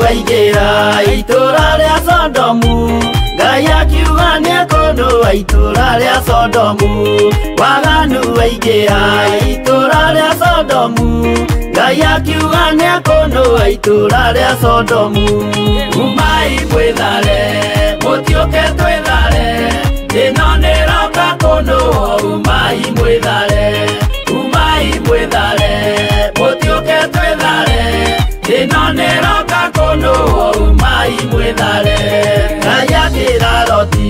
Waingĩra itũra rĩa Sodomu, Ngai akiuga nĩekũnũa itũra rĩa Sodomu. Waganu waingĩra itũra rĩa Sodomu, Ngai akiuga nĩekũnũa itũra rĩa Sodomu. Umai mwĩthare, mũtiũke twĩthare, ĩno nĩĩroka kũnũo. Umai mwĩthare, umai mwĩthare, mũtiũke twĩthare, ĩno nĩĩroka kũnũo. Umai mwĩthare. Ngai akĩra Loti,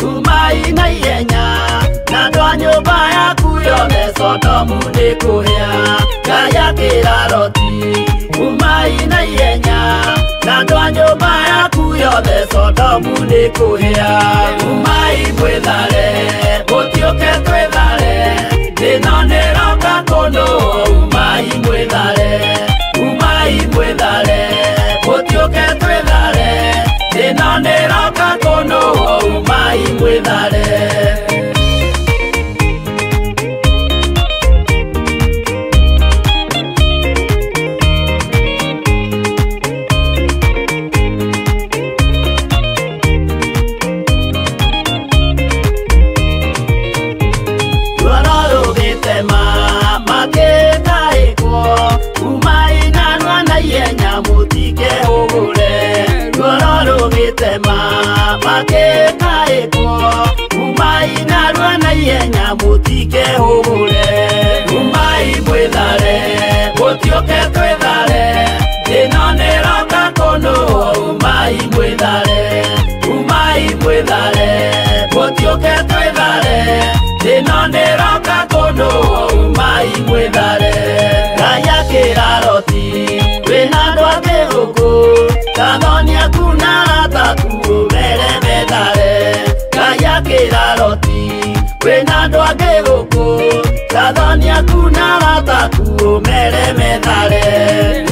umai na ihenya, na andũ a nyũmba yaku yothe Sodomu nĩkũhĩa. Ngai akĩra Loti, umai na ihenya, na andũ a nyũmba yaku yothe Sodomu nĩkũhĩa. Umai mwĩthare, mũtiũke twĩthare, ĩno nĩĩroka kũnũo. Umai mwĩthare, umai mwĩthare, mũtiũke twĩthare, ĩno nĩĩroka kũnũo. Umai mwĩthare. Umai mwĩthare, mũtiũke twĩthare, ĩno nĩĩroka kũnũo. Umai mwĩthare, umai mwĩthare, mũtiũke twĩthare, ĩno nĩĩroka kũnũo. Umai mwĩthare. Ngai akĩra Loti, wĩna andũ angĩ gũkũ, ta thoni aku na arata aku ũmere methare. Ngai akĩra Loti, wĩna andũ angĩ gũkũ, ta thoni aku na arata aku ũmere methare.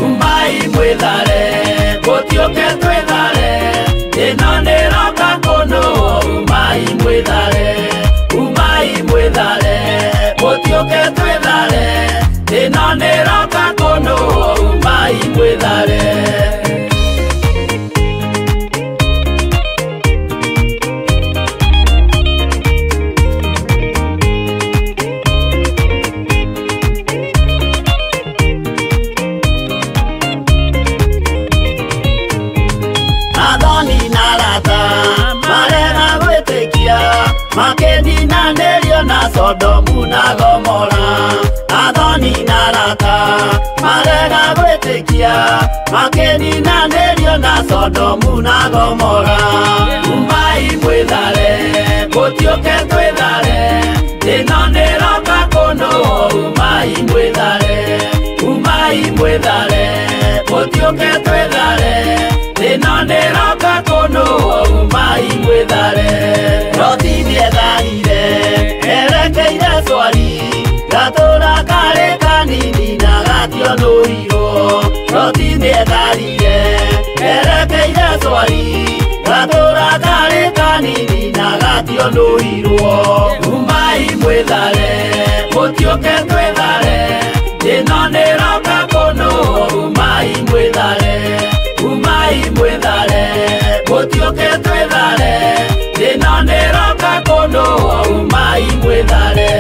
Umai mwĩthare, mũtiũke twĩthare, ĩno nĩĩroka kũnũo. Umai mwĩthare, umai mwĩthare, mũtiũke twĩthare, ĩno nĩĩroka kũnũo. Umai mwĩthare. Makĩninanĩrio na Sodomu na Gomora. Athoni na arata marega gwĩtĩkia, makĩninanĩrio na Sodomu na Gomora. Umai mwĩthare, mũtiũke twĩthare, ĩno nĩĩroka kũnũo. Umai mwĩthare, umai mwĩthare, mũtiũke twĩthare, ĩno nĩĩroka kũnũo. Umai mwĩthare. Loti nĩetharire erekeire Swari, gatũra karĩ kanini na gationũirwo. Loti nĩetharire erekeire Swari, gatũra karĩ kanini na gationũirwo. Umai mwĩthare, mũtiũke twĩthare, ĩno nĩĩroka kũnũo. Umai mwĩthare, umai mwĩthare, mũtiũke twĩthare, ĩno nĩĩroka kũnũo. Umai mwĩthare.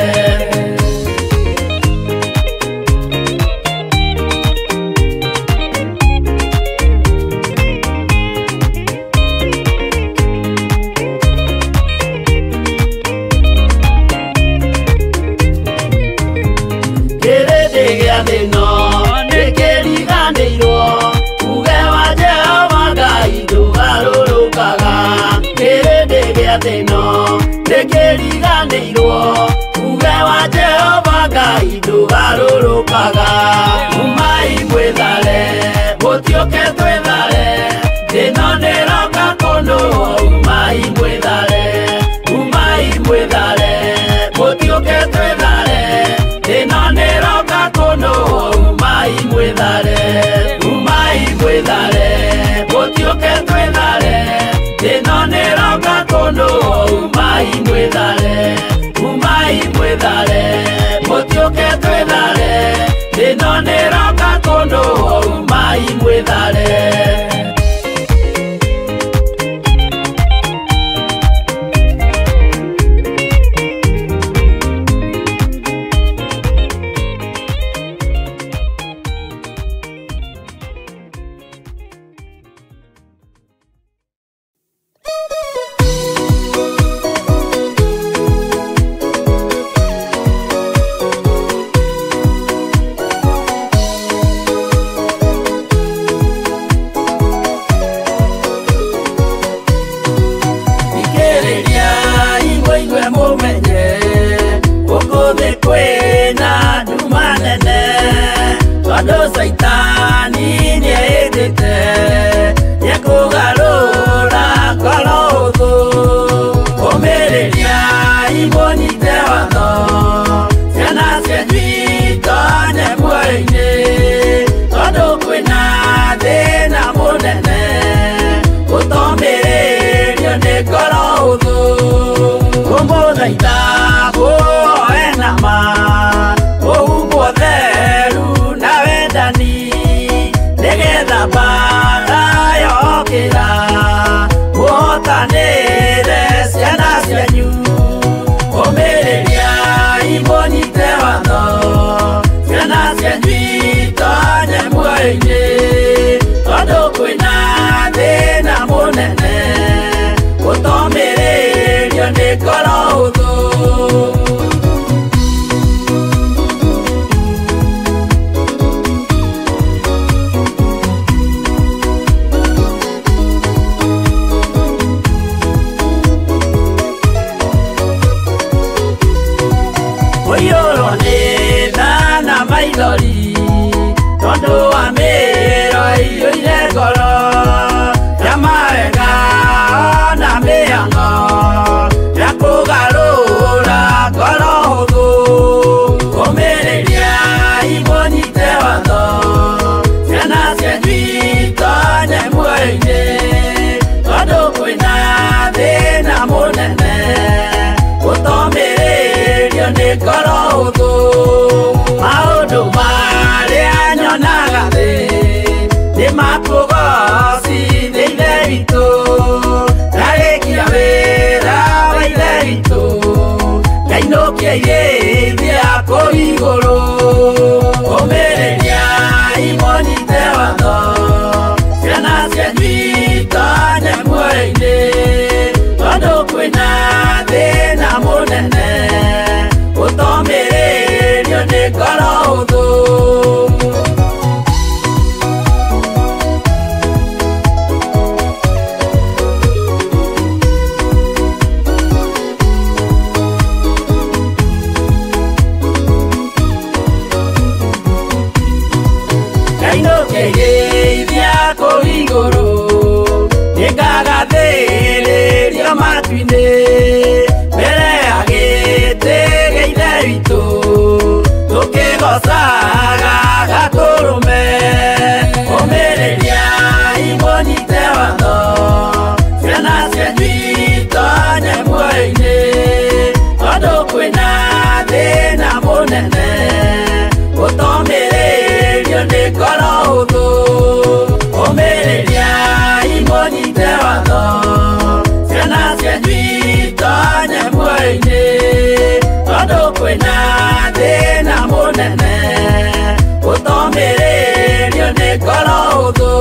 Kĩrĩndĩ gĩa thĩ ĩno nĩkĩriganĩirwo, uge wa Jehova Ngai ndũgarũrũkaga. Kĩrĩndĩ gĩa thĩ ĩno nĩkĩriganĩirwo, uge wa Jehova Ngai ndũgarũrũkaga. Umai mwĩthare, mũtiũke twĩthare, ĩno nĩĩroka kũnũo. Umai mwĩthare, umai mwĩthare, mũtiũke twĩthare, ĩno nĩĩroka kũnũo. Umai mwĩthare, umai mwĩthare, mũtiũke twĩthare, ĩno nĩĩroka kũnũo. Umai mwĩthare, umai mwĩthare, mũtiũke twĩthare, ĩno nĩĩroka kũnũo. Umai mwĩthare. Caitani nĩehĩtĩte nĩekũgarũra ngoro hũthũ. Ũmĩrĩriai mũnyite watho, ciana cianyu itonye muoyo-inĩ, tondũ kwĩna thĩna mũnene ũtomĩrĩrio nĩ ngoro hũthũ. Kũmũthaitha mũhoe na ma, mũhumbwo theru na wendani, nĩgetha mbaara yokĩra mũhotanĩre ciana cianyu. Ũmĩrĩriai mũnyite watho, ciana cianyu itonye muoyo-inĩ, tondũ kwĩna thĩna mũnene ũtomĩrĩrio nĩ ngoro hũthũ. Ũiyũrwo nĩ tha na maithori, tondũ wa mĩĩro ĩiyũire ngoro, ya mawega ona mĩhang'o ya kũgarũra ngoro hũthũ. Ũmĩrĩriai mũnyite watho, ciana cianyu itonye muoyo-inĩ, tondũ kwĩna thĩna mũnene ũtomĩrĩrio nĩ ngoro hũthũ. Maũndũ marĩa nyonaga thĩ nĩ makũgocithia Ithe witũ, ndarĩkia wĩra wa Ithe witũ, ngainũkia irĩithia kũu igũrũ. Ũmĩrĩriai mũnyite watho, ciana cianyu itonye muoyo-inĩ, tondũ kwĩna thĩna mũnene ũtomĩrĩrio nĩ ngoro hũthũ. Ngainũkia irĩithia kũu igũrũ, nĩngagathĩrĩrio matu-inĩ, mbere ya gĩtĩ gĩa Ithe witũ, tũkĩgoocaga Gatũrũme. Ũmĩrĩriai mũnyite watho, ciana cianyu itonye muoyo-inĩ, tondũ kwĩna thĩna mũnene ũtomĩrĩrio nĩ ngoro hũthũ. Ũmĩrĩriai mũnyite watho, ciana cianyu itonye muoyo-inĩ, tondũ kwĩna thĩna mũnene ũtomĩrĩrio nĩ ngoro hũthũ.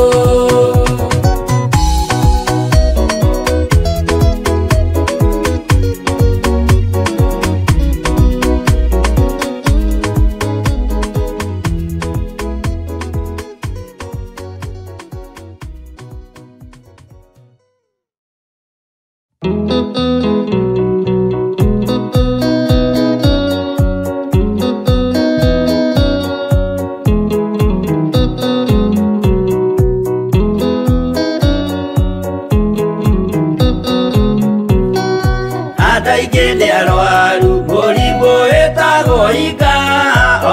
Andũ aingĩ nĩ arwaru mũrimũ wĩtagwo ika,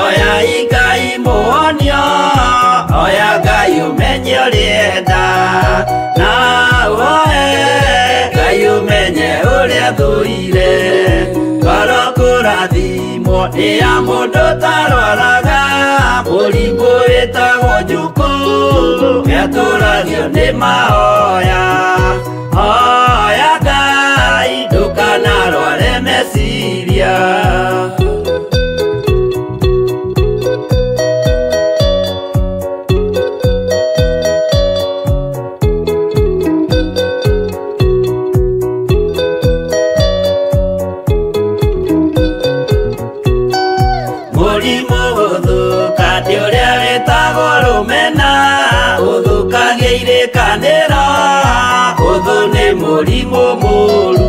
oya Ngai mũhonio, oya Ngai ũmenye ũrĩa enda, na ũhoe Ngai ũmenye ũrĩa thũire. Ngoro kũrathimwo nĩ ya mũndũ ũtarwaraga, mũrimũ wĩtagwo njukũ, nĩatũragio nĩ mahoya. Hoya Ngai ndũkanarware meciria. Mũrimũ gũthũka nĩ ũrĩa wĩtagwo rũmena, ũthũkagia irĩkanĩro, ũthũ nĩ mũrimũ mũũru,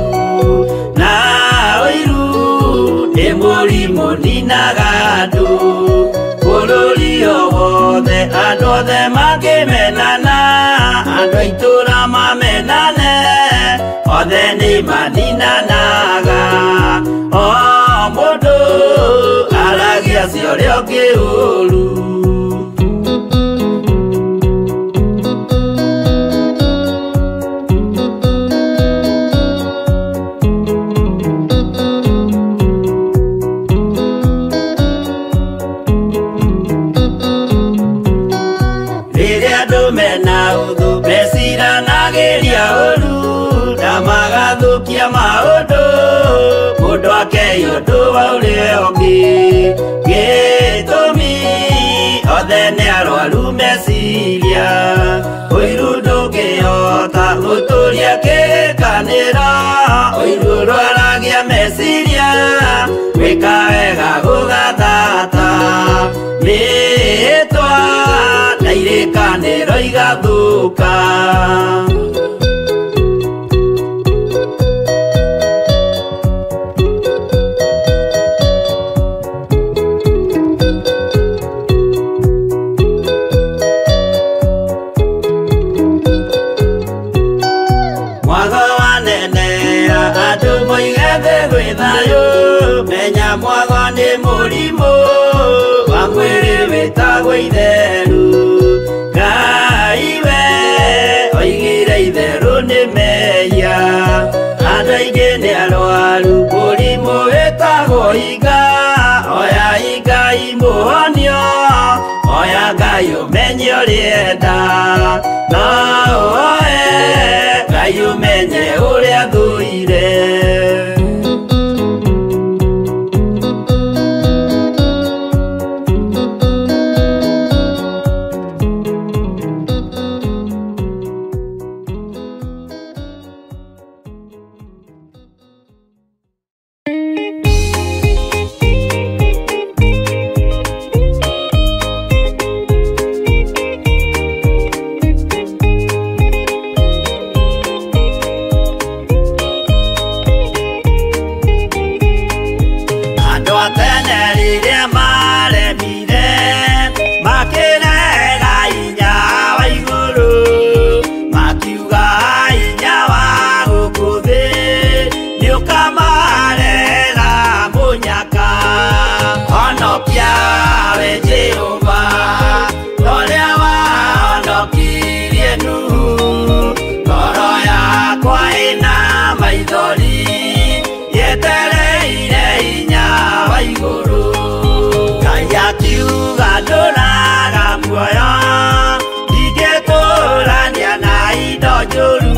na ũiru nĩ mũrimũ ninaga andũ. Bũrũri Wothe andũ othe makĩmenana, andũ a itũũra mamenane, othe nĩ maninanaga. O mũndũ aragia cia ũrĩa ũngĩ ũru. Rĩrĩa andũ mena ũthũ meciranagĩria ũru na magathũkia maũndũ, mũndũ akei ũndũ wa ũrĩa ũngĩ. Gĩtũmi othe nĩ arwaru meciria, ũiru ndũngĩhota gũtũria kĩrĩkanĩro, ũiru ũrwaragia meciria, gwĩka wega gũgathata. Mĩĩtwa na irĩkanĩro igathũka. Mwago wanenea andũ moige thĩ gwĩ thayũ, menya mwago nĩ mũrimũ wa mwĩrĩ wĩtagwo itheru. Ngai we oigire itherũ nĩ mehia, andũ aingĩ nĩ arwaru mũrimũ wĩtagwo iga. Oya Ngai mũhonio, oya Ngai ũmenye ũrĩa enda, no ũhoe Ngai ũmenye ũrĩa thũire. Andũ a tene rĩrĩa maremire, makĩrega hinya wa igũrũ, makiuga hinya wa gũkũ thĩ nĩũkamarehera mũnyaka. Honokia we Jehova, ta ũrĩa wahonokirie Nuhu, ngoro yakwa ĩna maithori yetereire hinya wa igũrũ. Ngai akiuga ndũraga muoyo, ndingĩtũrania na indo njũru,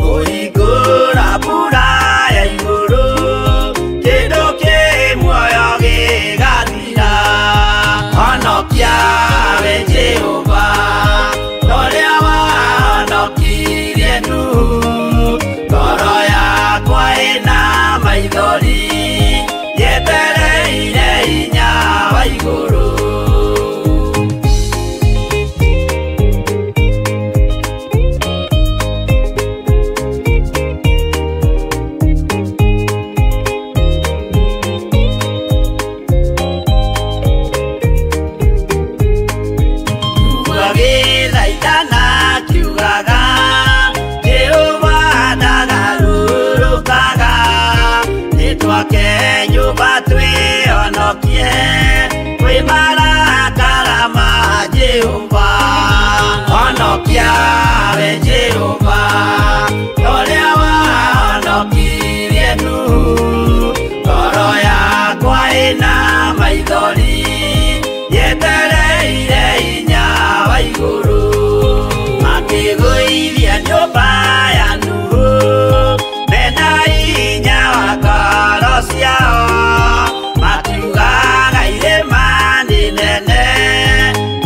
kũhingũra mbura ya igũrũ, kĩndũ kĩ muoyo gĩgathira. Honokia we Jehova, ta ũrĩa wahonokirie Nuhu, ngoro yakwa ĩna maithori yetereire hinya wa igũrũ. Agĩthaithana akiugaga, Jehova ndagarũrũkaga, nĩtwake nyũmba twĩhonokie kwĩ marakara ma Jehova. Honokia we Jehova, ta ũrĩa wahonokirie Nuhu, ngoro yakwa ĩna maithori yetereire hinya wa igũrũ. Makĩgũithia nyũmba ya Nuhu mena hinya wa ngoro ciao, makiugaga irĩma nĩ nene,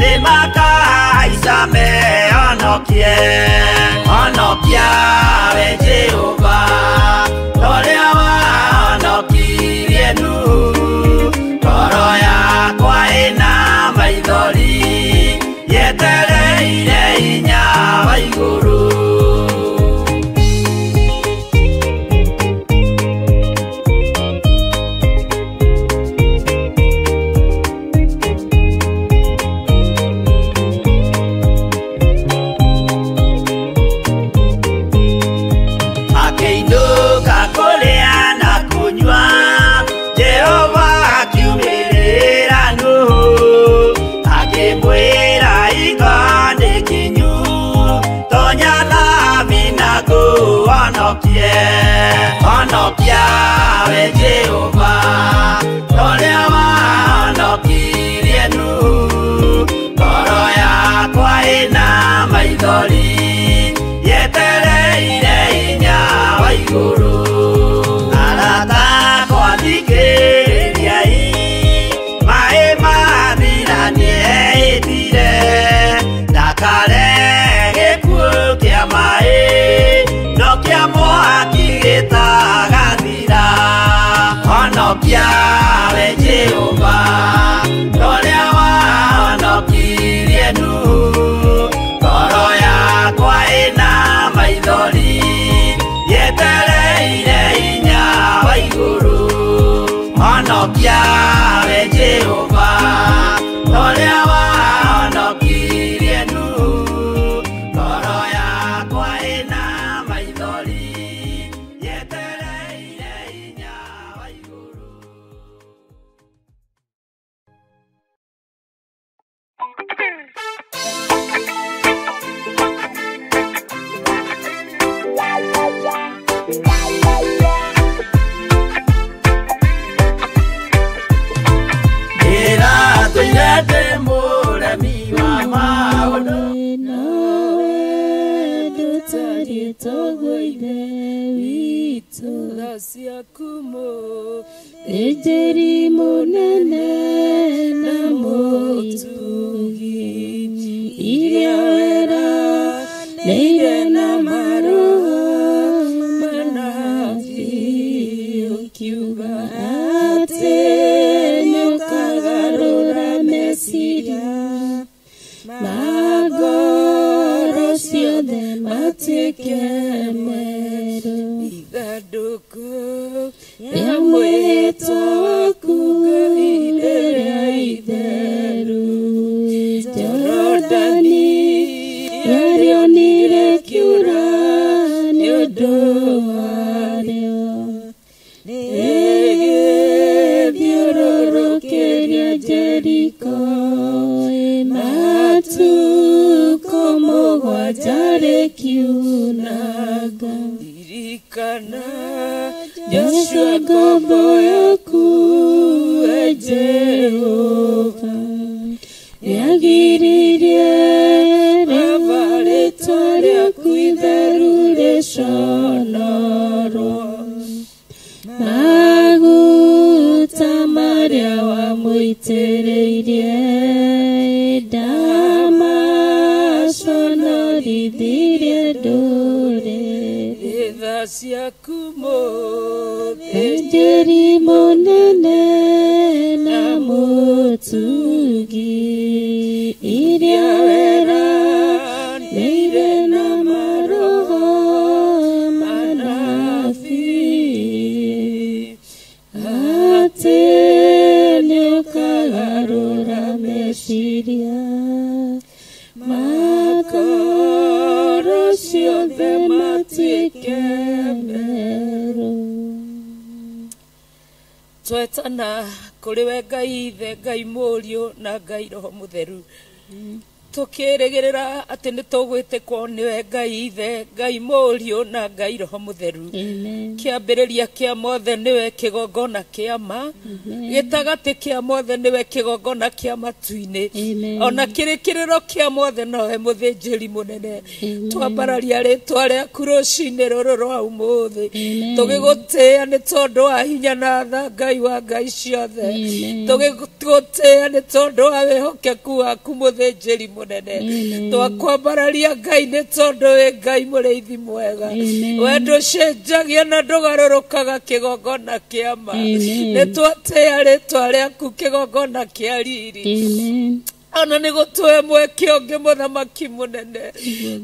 nĩmakahaica mehonokie. Honokia we Jehova, ta ũrĩa wahonokirie Nuhu, ngoro yakwa ĩna maithori yetereire hinya wa igũrũ. Honokia we Jehova toria wahonokirie Nuhu ngoro yakwa ĩna maithori yetereire hinya wa igũrũ arata akwa thikĩrĩriai maĩ mathira nĩehĩtire ndakare gĩkuũ kĩa maĩ no kĩa mwaki gĩtagathira honokia we Jehova toria wahonokirie Nuhu ngoro yakwa ĩna maithori yetereire hinya wa igũrũ honokia we Jehova toria wahonokirie Nuhu ngoro yakwa ĩna maithori yetereire hinya wa igũrũ. Ndĩratũire ndĩ mũremi wa maũndũ Nawe ndũtariĩ toguo Ithe witũ tha ciaku Thĩnjĩri mũnene na mũtugi iria weranĩire na maroho manabii ũkiuga atĩ nĩũkagarũra meciria ma ngoro ciothe matuĩke merũ ithandũkũ rĩa mwĩtwa waku Ngai rĩrĩa itheru Jorodani yarĩonire kĩura nĩ ũndũ warĩo rĩgĩthiũrũrũkĩria Jeriko matukũ mũgwanja rĩkiunanga ririkana Joshua ngombo yaku we Jehova nĩagiririe rĩva rĩtwa rĩaku itheru rĩconorwo maguta marĩa wamũitĩrĩirie ndamaconorithirie ndũrĩrĩ tha ciaku Thĩnjĩri mũnene na mũtugi iria weranĩire na maroho manabii atĩ nĩũkagarũra meciria ma ngoro ciothe matuĩke merũ. Twetana kũrĩ we Ngai Ithe Ngai Mũriũ na Ngai Roho Mũtheru tũkĩrĩgĩrĩra atĩ nĩ tũgwĩtĩkwo nĩwe Ngai Ithe Ngai Mũriũ na Ngai Roho Mũtheru. Amen. Kĩambĩrĩria kĩa mothe nĩwe kĩgongona kĩa ma gĩtagatĩ kĩa mothe nĩwe kĩgongona kĩa matu-inĩ Amen. ona kĩrĩkĩrĩro kĩa mothe nowe mũthĩnjĩri mũnene. Amen. Twambararia rĩtwa rĩaku rũcinĩ rũrũ rwa ũmũthĩ Amen. tũgĩgũtĩĩa nĩ tondũ wa hinya na tha Ngai wa Ngai ciothe. Amen. Tũgĩgũtĩĩa nĩ tondũ wa wĩhokeku waku mũthĩnjĩri mũnene. Amen. Twakwambararia Ngai nĩ tondũ wĩ Ngai mũrĩithi mwega. Amen. We ndũcenjagia na ndũgarũrũkaga kĩgongona kĩa ma. Amen. Nĩ twatĩĩa rĩtwa rĩaku kĩgongona kĩa riri. Amen. Ona nĩ gũtũhe mweke ũngĩ mũthamaki mũnene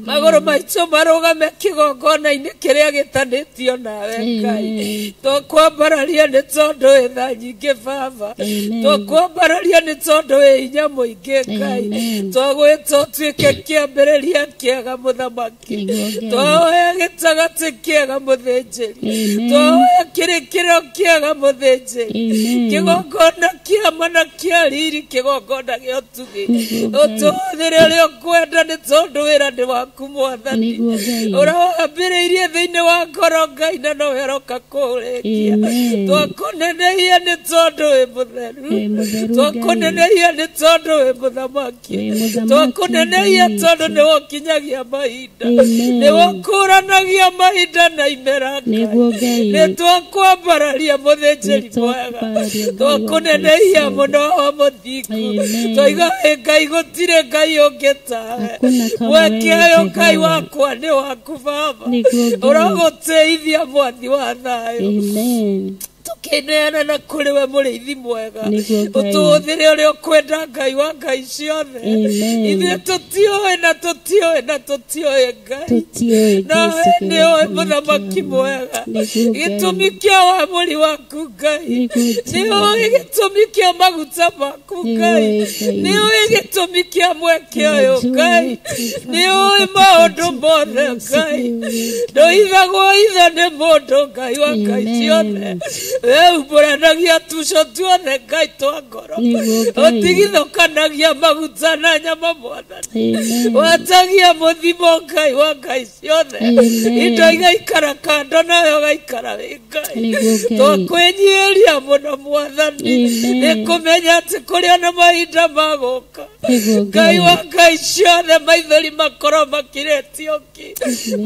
magũrũ maitũ marũgame kĩgongona-inĩ kĩrĩa gĩtanĩtio nawe Ngai. Amen. Twakwambararia nĩ tondũ wĩ tha nyingĩ Baba. Amen. Twakwambararia nĩ tondũ wĩ hinya mũingĩ Ngai. Amen. Twagwĩta ũtuĩke kĩambĩrĩria kĩega mũthamaki. Nĩguo Ngai. Twahoya gĩtagatĩ kĩega mũthĩnjĩri. Amen. Twahoya kĩrĩkĩro kĩega mũthĩnjĩri. Amen. Kĩgongona kĩa ma na kĩa riri kĩgongona gĩa ũtugi. Mwathani. Ũtũhũthĩre ũrĩa ũkwenda nĩ tondũ wĩra nĩ waku Mwathani. Nĩguo Ngai. Ũrawambĩrĩirie thĩinĩ wa ngoro Ngai na nowe ũroka kũũrĩkia. Amen. Twakũnenehia nĩ tondũ wĩ mũtheru. Wĩ mũtheru Ngai. Twakũnenehia nĩ tondũ wĩ mũthamaki. Wĩ mũthamaki Twakũnenehia Ngai tondũ witũ. nĩwe ũkinyagia mahinda. Amen. Nĩwe ũkũranagia mahinda na imera Ngai. Nĩguo Ngai. Nĩ twakwambararia mũthĩnjĩri Nĩ mwega. twakwambararia Ngai wa Twakũnenehia Ngai mũno wa mũthingu. Amen. Twaiga wĩ Ngai gũtirĩ Ngai ũngĩ tawe. Hakuna kama Mweke wewe ũyũ Ngai Jehova. wakwa nĩ waku Baba. Nĩguo Ngai. Ũrogũtĩithia Mwathi wa thayũ. Amen. Tũkĩneana na kũrĩ we mũrĩithi mwega. Nĩguo Ngai. Ũtũhũthĩre ũrĩa ũkwenda Ngai wa Ngai ciothe. Amen. Ithuĩ tũtiũĩ na tũtiũĩ na tũtiũĩ Ngai. Tũtiũĩ Nawe Jesu nĩ ũĩ kĩgongona mũthamaki kĩa mwega. Nĩguo Ngai. Gĩtũmi kĩa wamũri waku Ngai. Nĩguo Nĩ ũĩ gĩtũmi kĩa maguta maku Nĩ Ngai. ũĩ Ngai Nĩ ũĩ witũ. gĩtũmi kĩa mweke ũyũ Unajua Ngai. yote Nĩ Baba ũĩ katika maũndũ jina la mothe Yesu Ngai. nĩ ũĩ Ngai. Ndoithagwo itho nĩ mũndũ Ngai wa Ngai ciothe. Amen. We umbũranagia tuco tuothe Ngai twa ngoro. Nĩguo Ngai. Ũtigithũkanagia maguta na nyama Mwathani. Amen. Watagia mũthimo Ngai wa Ngai ciothe. Amen. Indo igaikara kando nawe ũgaikara wĩ Ngai. Nĩguo Ngai. Twakwĩnyiihĩria mũno Mwathani. Amen. Nĩ kũmenya atĩ kũrĩ ona mahinda ma gũka. Nĩguo Ngai Ngai. wa Ngai ciothe maithori makorwo makirĩtio ki.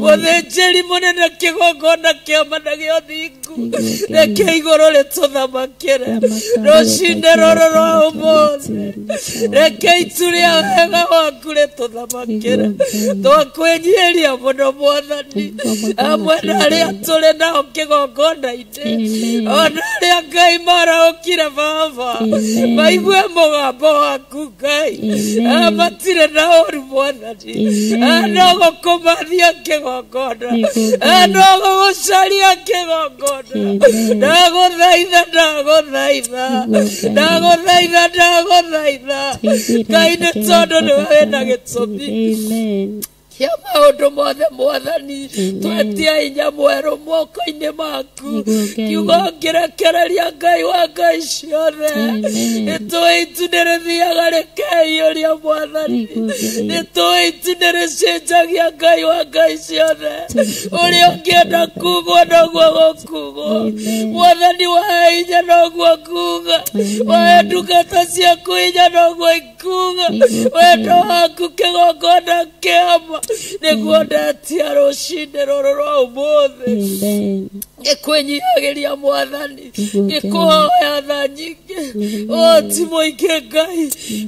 Mũthĩnjĩri mũnene kĩgongona kĩama na gĩa ũthingu. Nĩguo Ngai. Reke igũrũ rĩtũthamakĩre. Thamaka Rũcinĩ rũrũ rwa ũmũthĩ. Nĩguo Reke itu rĩa wega waku rĩtũthamakĩre. Nĩguo Ngai. Twakwĩnyiihĩria mũno Mwathani. Nĩguo Hamwe na arĩa tũrĩ nao kĩgongona-inĩ. Amen. Ona arĩa Ngai maraũkire Baba. Amen. Maigue mũgambo waku Ngai. Amen. Ah, matirĩ na ũru Mwathani. Amen. Ah, no gũkũmathia kĩgongona. Nĩguo Ah, Ngai. no gũgũcaria kĩgongona. Amen. Ndagũthaitha, ndagũthaitha. Nĩguo Ngai. Ndagũthaitha, ndagũthaitha. Teithĩrĩria Ngai nĩ tondũ nĩwe wĩna gĩtũmi Amen. kĩa maũndũ mothe Mwathani. Amen. Twetia hinya mwerũ moko-inĩ maku. Nĩguo Ngai. Kiugo ngĩrekereria Ngai wa Ngai ciothe. Amen. Nĩtũĩ itu nĩrĩthiaga rĩkeiyũria Mwathani. Nĩguo Ngai. Nĩtũĩ itu nĩrĩcenjagia Ngai wa Ngai ciothe. Ũrĩa ũngĩenda kugwo noguo gũkugwo. Amen. Mwathani wahe hinya noguo kuga. Amen. Wahe ndungata ciaku hinya noguo ikuga. Nĩguo Wendo Ngai. waku kĩgongona kĩama nĩguo ndetia rũcinĩ rũrũ rwa ũmũthĩ. Amen. Ngĩkwĩnyihagĩria Mwathani, Nĩguo Ngai. ngĩkũhoya tha nyingĩ. Amen. O ti mũingĩ Ngai,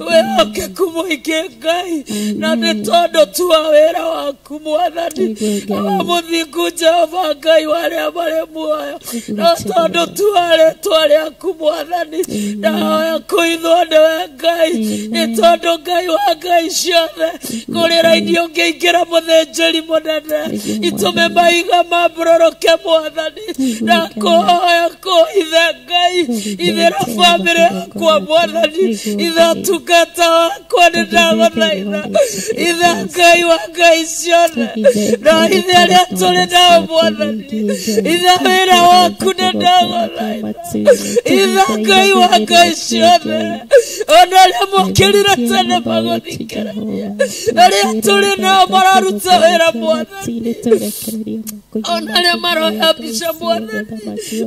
wĩhokeku mũingĩ Ngai, na nĩ tondũ tu wa wĩra waku Mwathani. Nĩguo Ngai. Wa mũthingu Jehova Ngai wa arĩa marĩ muoyo, Nĩguo no tondũ tu wa rĩtwa rĩaku Mwathani, ndahoya kũithwo nĩwe Ngai, nĩ Amen. tondũ Ngai wa Ngai ciothe, kũrĩ raini ũngĩingĩra mũthĩnjĩri mũnene, Nĩguo itũme Mwathani. mahiga mambũrũrũke Mwathani. Nĩguo Ndakũhoya kũhithe Ngai, ithĩra bamĩrĩ yakwa Mwathani, Nĩguo ithe Ngai. ũtungata wakwa nĩ ndagũthaitha, ithe Ngai wa Ngai ciothe, na ithe arĩa tũrĩ nao Mwathani, ithe wĩra waku nĩ ndagũthaitha, ithe Ngai wa Ngai ciothe, ona arĩa mokĩrire tene magũthikĩrĩria, arĩa tũrĩ nao mararuta wĩra Mwathani, ona arĩa maroya mbica Mwathani,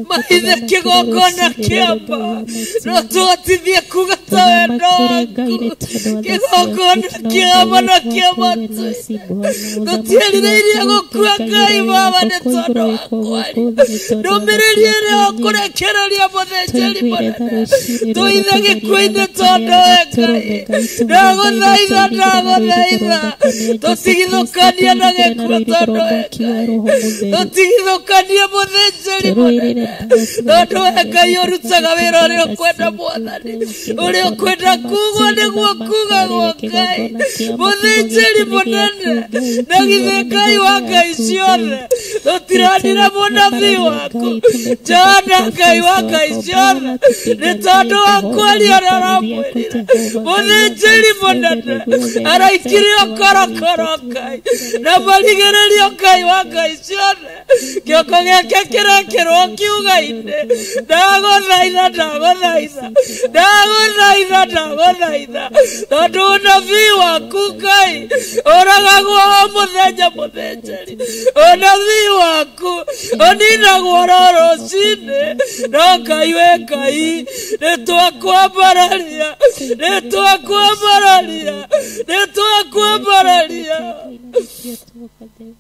mahithe kĩgongona kĩamba, no tũhotithie kuga ta wendo waku, kĩgongona kĩama na kĩamatu. Tũtiĩrirĩirie gũkua Ngai Baba nĩ tondũ wa kwaria. Ndũmĩrĩri ĩrĩa ũkũrekereria mũthĩnjĩri mũnene, tũithe gĩkuũ-inĩ tondũ we Ngai. Ndagũthaitha, ndagũthaitha, tũtigithũkanie na gĩkuũ tondũ we Ngai. Tũtigithũkanie mũthĩnjĩri mũnene, tondũ we Ngai ũrutaga wĩra ũrĩa ũkwenda Mwathani, ũrĩa ũkwenda kugwo nĩguo kugagwo Ngai. Mũthĩnjĩri mũnene, na githĩ Ngai wa Ngai ciothe, tũtiranire mũnabii waku Johana Ngai wa Ngai ciothe, nĩ tondũ wa kwaria ũrĩa ũramwĩrire. Mũthĩnjĩri mũnene araikirio korokoro Ngai, na marigĩrĩrio Ngai wa Ngai ciothe, kĩoko gĩake kĩrekĩrwo kiuga-inĩ. Ndagũthaitha, ndagũthaitha. Ndagũthaitha, ndagũthaitha, ndagũthaitha, tondũ ũnabii waku Ngai ũragagwo o mũthenya mũthĩnjĩri, ũnabii waku ũninagwo oro rũcinĩ. No Ngai we Ngai, nĩtwakwambararia, nĩtwakwambararia, nĩtwakwambararia.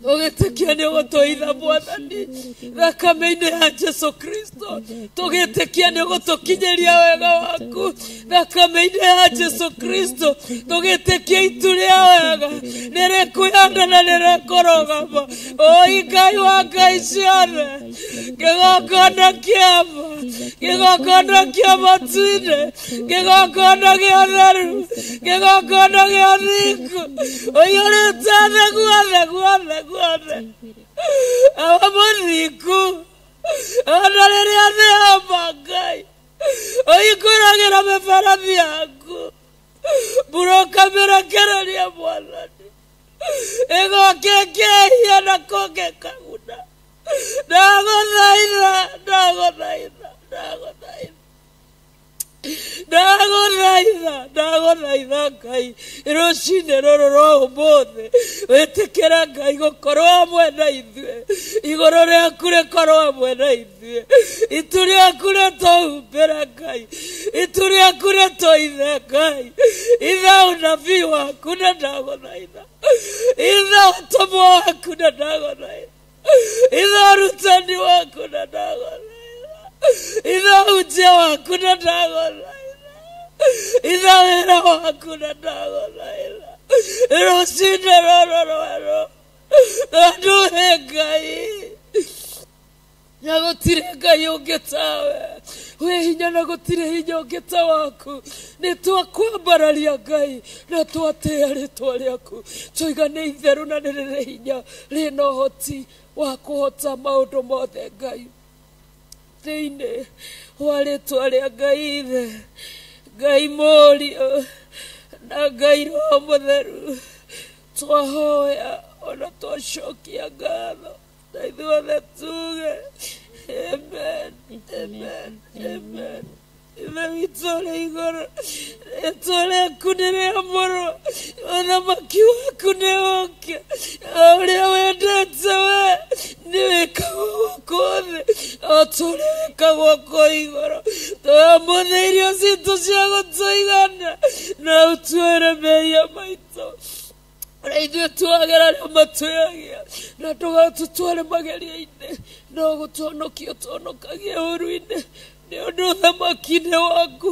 Tũgĩtĩkia nĩ ũgũtũitha Mwathani thakame-inĩ ya Jesu Kristo. Tũgĩtĩkia nĩ ũgũtũkinyĩria wega waku thakame-inĩ ya Jesu Kristo. Tũgĩtĩkia itu rĩa wega nĩ rĩkwĩhanda na nĩ rĩkũrũgama. Oi Ngai wa Ngai ciothe, kĩgongona kĩama, kĩgongona kĩa matu-inĩ, kĩgongona gĩa ũtheru, kĩgongona gĩa thingu, ũiyũrĩte thĩ guothe guothe guothe. Awa mũthingu, ona rĩrĩa thĩ yoma Ngai, ũhingũragĩra mĩberethi yaku, mbura ũkamĩrekereria Mwathani, ĩgoka ĩkehia na kũngĩ ĩkaguna. Ndagũthaitha, ndagũthaitha, ndagũthaitha, ndagũthaitha, ndagũthaitha Ngai, rũcinĩ rũrũ rwa ũmũthĩ wĩtĩkĩra Ngai gũkorwo hamwe na ithuĩ, igũrũ rĩaku rĩkorwo hamwe na ithuĩ, itu rĩaku rĩtũhumbĩre Ngai, itu rĩaku rĩtũithe Ngai, itha ũnabii waku na ndagũthaitha, itha ũtũmwo waku na ndagũthaitha, itha ũrutani waku na ndagũthaitha, itha ũhunjia waku na ndagũthaitha, itha wĩra waku na ndagũthaitha, rũcinĩ rũrũ rwerũ, tondũ wĩ Ngai na gũtirĩ Ngai ũngĩ tawe, wĩ hinya na gũtirĩ hinya ũngĩ ta waku. Nĩ twakwambararia Ngai na twatĩĩa rĩtwa rĩaku, twoiga nĩ itheru na nĩ rĩrĩ hinya, rĩna ũhoti wa kũhota maũndũ mothe Ngai. Thĩinĩ wa rĩtwa rĩa Ngai Ithe, Ngai Mũriũ na Ngai Roho Mũtheru, twahoya ona twacokia ngatho, na ithuothe tuge amen, amen, amen. Ithe witũ ũrĩ igũrũ, rĩtwa rĩaku nĩ rĩamũrwo, ũthamaki waku nĩ ũũke, o ũrĩa wendete we nĩ wĩkagwo gũkũ thĩ o ta ũrĩa wĩkagwo kũu igũrũ. Tũhe ũmũthĩ irio citũ cia gũtũigana, na ũtuoere mehia maitũ ũrĩa ithuĩ tuagera arĩa matwĩhagia, na ndũgatũtware magerio-inĩ, no gũtũhonokia ũtũhonokagie ũũru-inĩ. Nĩ ũndũ ũthamaki nĩ waku,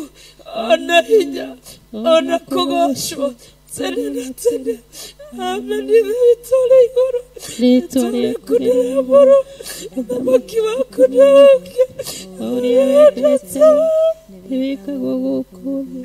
ona hinya, ona kũgoocwo tene na tene. Amen. Ithe witũ ũrĩ igũrũ, Rĩtwa rĩtwa rĩaku rĩaku nĩ rĩamũrwo, ũthamaki waku nĩ ũũke, o ũrĩa wendete nĩ wĩkagwo gũkũ thĩ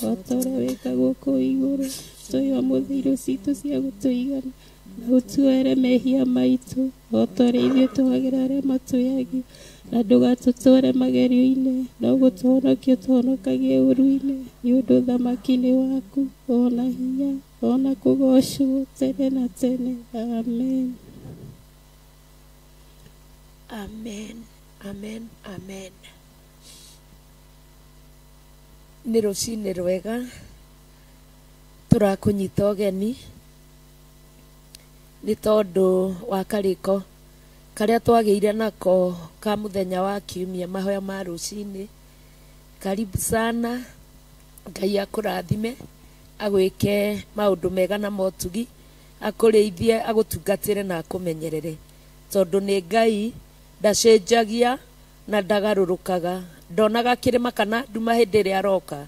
o ta ũrĩa wĩkagwo kũu igũrũ. Tũhe ũmũthĩ irio citũ cia gũtũigana, na ũtuoere mehia maitũ o ta ũrĩa ithuĩ tuohagĩra arĩa matwĩhagia, na ndũgatũtware magerio-inĩ, no gũtũhonokia ũtũhonokagie ũũru-inĩ. Nĩ ũndũ ũthamaki nĩ waku, ona hinya, ona kũgoocwo tene na tene. Amen. Amen, amen, amen. Nĩ rũcinĩ rwega, tũrakũnyita ũgeni nĩ tondũ wa karĩko karĩa twagĩire nako ka mũthenya wa kiumia, mahoya ma rũcinĩ. Karibu sana, Ngai akũrathime, agwĩke maũndũ mega na motugi, akũrĩithie, agũtungatĩre na akũmenyerere, tondũ nĩ Ngai ndacenjagia na ndagarũrũkaga, ndonaga kĩrĩma kana nduma hĩndĩ ĩrĩa aroka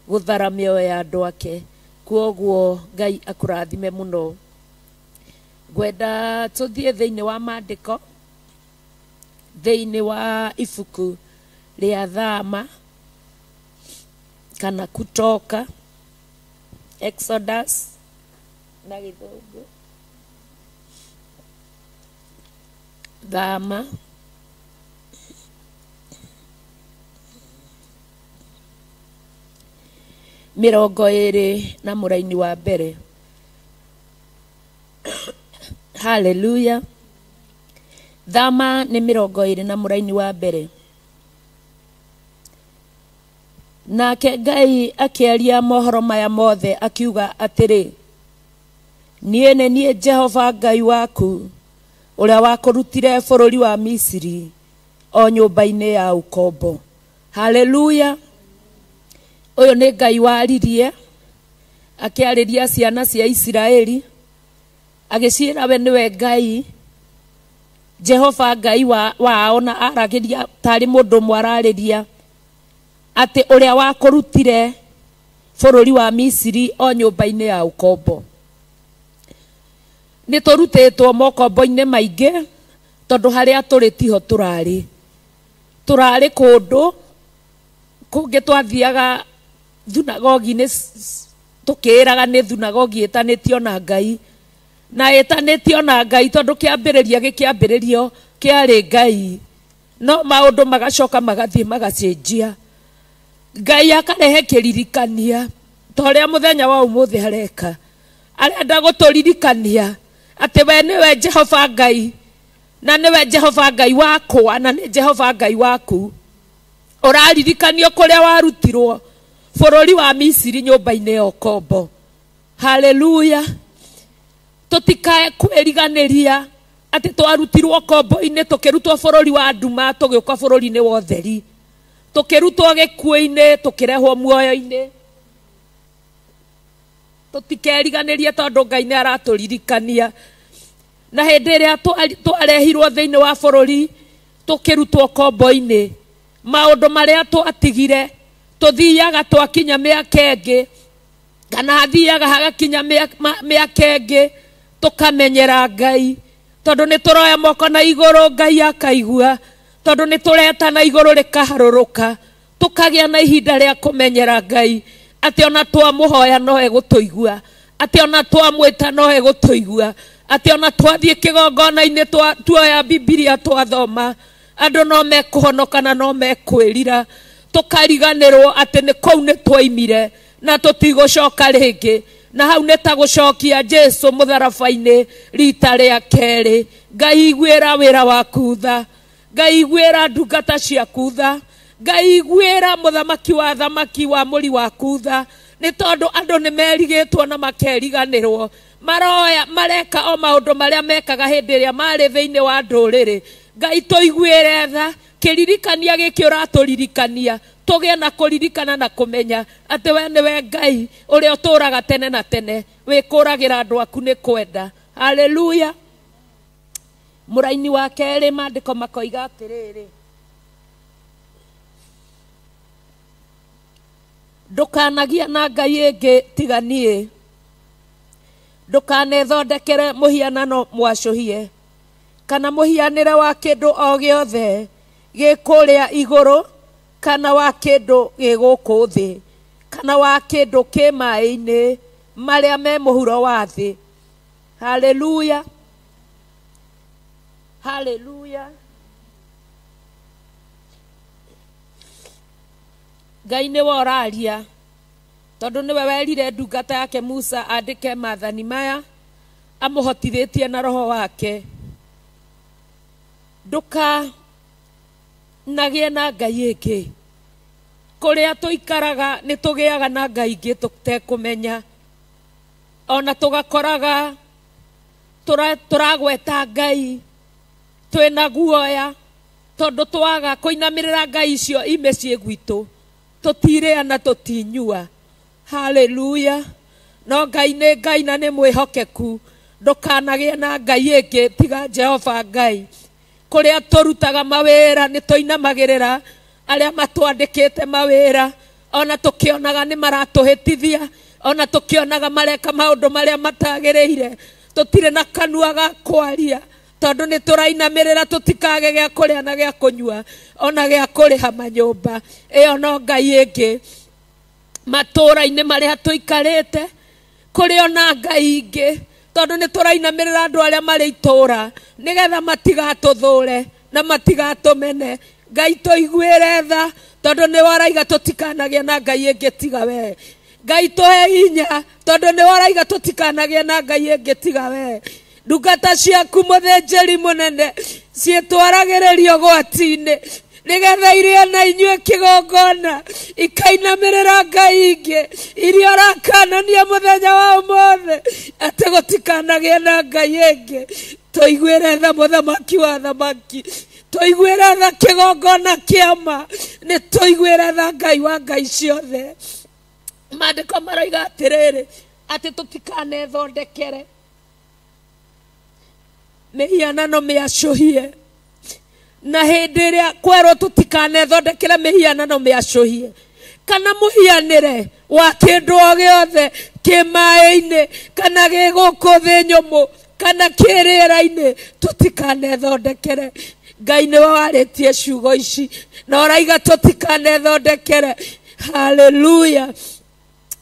gũthara mĩoyo ya andũ ake. Kwoguo Ngai akũrathime mũno. Ngwenda tũthiĩ thĩinĩ wa maandĩko, thĩinĩ wa ibuku rĩa Thama kana Kutoka, Exodus na Gĩthũngũ, Thama 20 na mũraini wa mbere. Haleluya. Thama nĩ 20 na mũraini wa mbere. Nake Ngai akĩaria mohoro maya mothe akiuga atĩrĩ, niĩ nĩ niĩ Jehova Ngai waku ũrĩa wakũrutire bũrũri wa Misiri o nyũmba-inĩ ya ũkombo. Haleluya. Ũyũ nĩ Ngai waririe akĩarĩria ciana cia Isiraeli agĩciĩra we nĩwe Ngai Jehova Ngai wao na aragĩria tarĩ mũndũ ũmwe ararĩria atĩ ũrĩa wakũrutire bũrũri wa Misiri o nyũmba-inĩ ya ũkombo. Nĩ tũrutĩtwo mokombo-inĩ maingĩ tondũ harĩa tũrĩ tiho tũrarĩ. Tũrarĩ kũndũ kũngĩ twathiaga thunagogi-inĩ tũkĩĩraga nĩ thunagogi ĩtanĩtio na Ngai na ĩtanĩtio na Ngai tondũ kĩambĩrĩria gĩkĩambĩrĩrio kĩarĩ Ngai no maũndũ magacoka magathiĩ magacenjia. Ngai akarehe kĩririkania ta ũrĩa mũthenya wa ũmũthĩ areka. Arenda gũtũririkania atĩ we nĩwe Jehova Ngai na nĩwe Jehova Ngai wakwa na nĩ Jehova Ngai waku. Ũraririkanio kũrĩa warutirwo bũrũri wa Misiri nyũmba-inĩ ya ũkombo. Haleluya. Tũtikae kwĩriganĩria atĩ twarutirwo ũkombo-inĩ tũkĩrutwo bũrũri wa nduma tũgĩũka bũrũri-inĩ wa ũtheri, tũkĩrutwo gĩkuũ-inĩ tũkĩrehwo muoyo-inĩ. Tũtikeriganĩrie tondũ Ngai nĩ aratũririkania. Na hĩndĩ ĩrĩa twarehirwo thĩinĩ wa bũrũri tũkĩrutwo ũkombo-inĩ, maũndũ marĩa twatigire tũthiaga twakinya mĩaka ĩngĩ kana hathiaga hagakinya mĩaka ĩngĩ tũkamenyera Ngai tondũ nĩ tũroya moko na igũrũ Ngai akaigua, tondũ nĩ tũreta na igũrũ rĩkaharũrũka, tũkagĩa na ihinda rĩa kũmenyera Ngai atĩ ona twamũhoya no egũtũigua, atĩ ona twamwĩta no egũtũigua, atĩ ona twathiĩ kĩgongona-inĩ tuoya Bibilia twathoma andũ no mekũhonoka na no mekwĩrira. Tũkariganĩrwo atĩ nĩ kũu nĩ twaimire na tũtigũcoka rĩngĩ, na hau nĩ ta gũcokia Jesu mũtharaba-inĩ rita rĩa kerĩ. Ngai iguĩra wĩra waku tha, Ngai iguĩra ndungata ciaku tha, Ngai iguĩra mũthamaki wa thamaki wa mũri waku tha, nĩ tondũ andũ nĩ merigĩtwo na makeriganĩrwo. Maroya mareka o maũndũ marĩa mekaga hĩndĩ ĩrĩa marĩ thĩinĩ wa ndũrĩrĩ. Ngai tũiguĩre tha, kĩririkania gĩkĩ ũratũririkania tũgĩe na kũririkana na kũmenya atĩ we nĩwe Ngai ũrĩa ũtũũraga tene na tene, wĩkũragĩra andũ aku nĩ kwenda. Haleluya. Mũraini wa kerĩ maandĩko makoiga atĩrĩrĩ, ndũkanagia na Ngai ĩngĩ tiga niĩ, ndũkanethondekere mũhianano mwacũhie kana mũhianĩre wa kĩndũ o gĩothe gĩ kũrĩa igũrũ kana wa kĩndũ gĩ gũkũ thĩ kana wa kĩndũ kĩ maĩ-inĩ marĩa me mũhuro wa thĩ. Haleluya. Haleluya. Ngai nĩwe ũraria tondũ nĩwe werire ndungata yake Musa andĩke maathani maya amũhotithĩtie na roho wake. Ndũkanagĩe na Ngai ĩngĩ. Kũrĩa tũikaraga nĩ tũgĩaga na Ngai ingĩ tũtekũmenya, ona tũgakoraga tũragweta Ngai twĩna guoya tondũ twaga kũinamĩrĩra Ngai icio i mĩciĩ gwitũ tũtirĩa na tũtinyua. Haleluya. No Ngai nĩ Ngai na nĩ mwĩhokeku. Ndũkanagĩe na Ngai ĩngĩ tiga Jehova Ngai. Kũrĩa tũrutaga mawĩra nĩ tũinamagĩrĩra arĩa matwandĩkĩte mawĩra, ona tũkĩonaga nĩ maratũhĩtithia, ona tũkĩonaga mareka maũndũ marĩa matagĩrĩire, tũtirĩ na kanua ga kwaria tondũ nĩ tũrainamĩrĩra tũtikage gĩa kũrĩa na gĩa kũnyua ona gĩa kũrĩha manyũmba. Ĩyo no Ngai ĩngĩ. Matũũra-inĩ marĩa tũikarĩte kũrĩ ona Ngai ingĩ tondũ nĩ tũrainamĩrĩra andũ arĩa marĩ itũũra nĩgetha matigatũthũre na matigatũmene. Ngai tũiguĩre tha tondũ nĩwe ũraiga tũtikanagĩe na Ngai ĩngĩ tiga we. Ngai tũhe hinya tondũ nĩwe ũraiga tũtikanagĩe na Ngai ĩngĩ tiga we. Ndungata ciaku mũthĩnjĩri mũnene ciĩtwaragĩrĩrio ũgwati-inĩ Nĩgetha iria na inyuĩ kĩgongona ikainamĩrĩra ngai ingĩ iria ũrakanania mũthenya wa ũmũthĩ atĩ gũtikanagĩe na ngai ĩngĩ. Tũiguĩre tha mũthamaki wa thamaki, tũiguĩre tha kĩgongona kĩama, nĩ tũiguĩre tha Ngai wa ngai ciothe. Maandĩko maroiga atĩrĩrĩ atĩ tũtikanethondekere mĩhianano mĩacũhie, na hĩndĩ ĩrĩa kwerwo tũtikanethondekere mĩhianano mĩacũhie kana mũhianĩre wa kĩndũ o gĩothe kĩ maĩ-inĩ kana gĩ gũkũ thĩ nyũmũ kana kĩ rĩera-inĩ, tũtikanethondekere. Ngai nĩwe warĩtie ciugo ici na ũraiga tũtikanethondekere. Haleluya.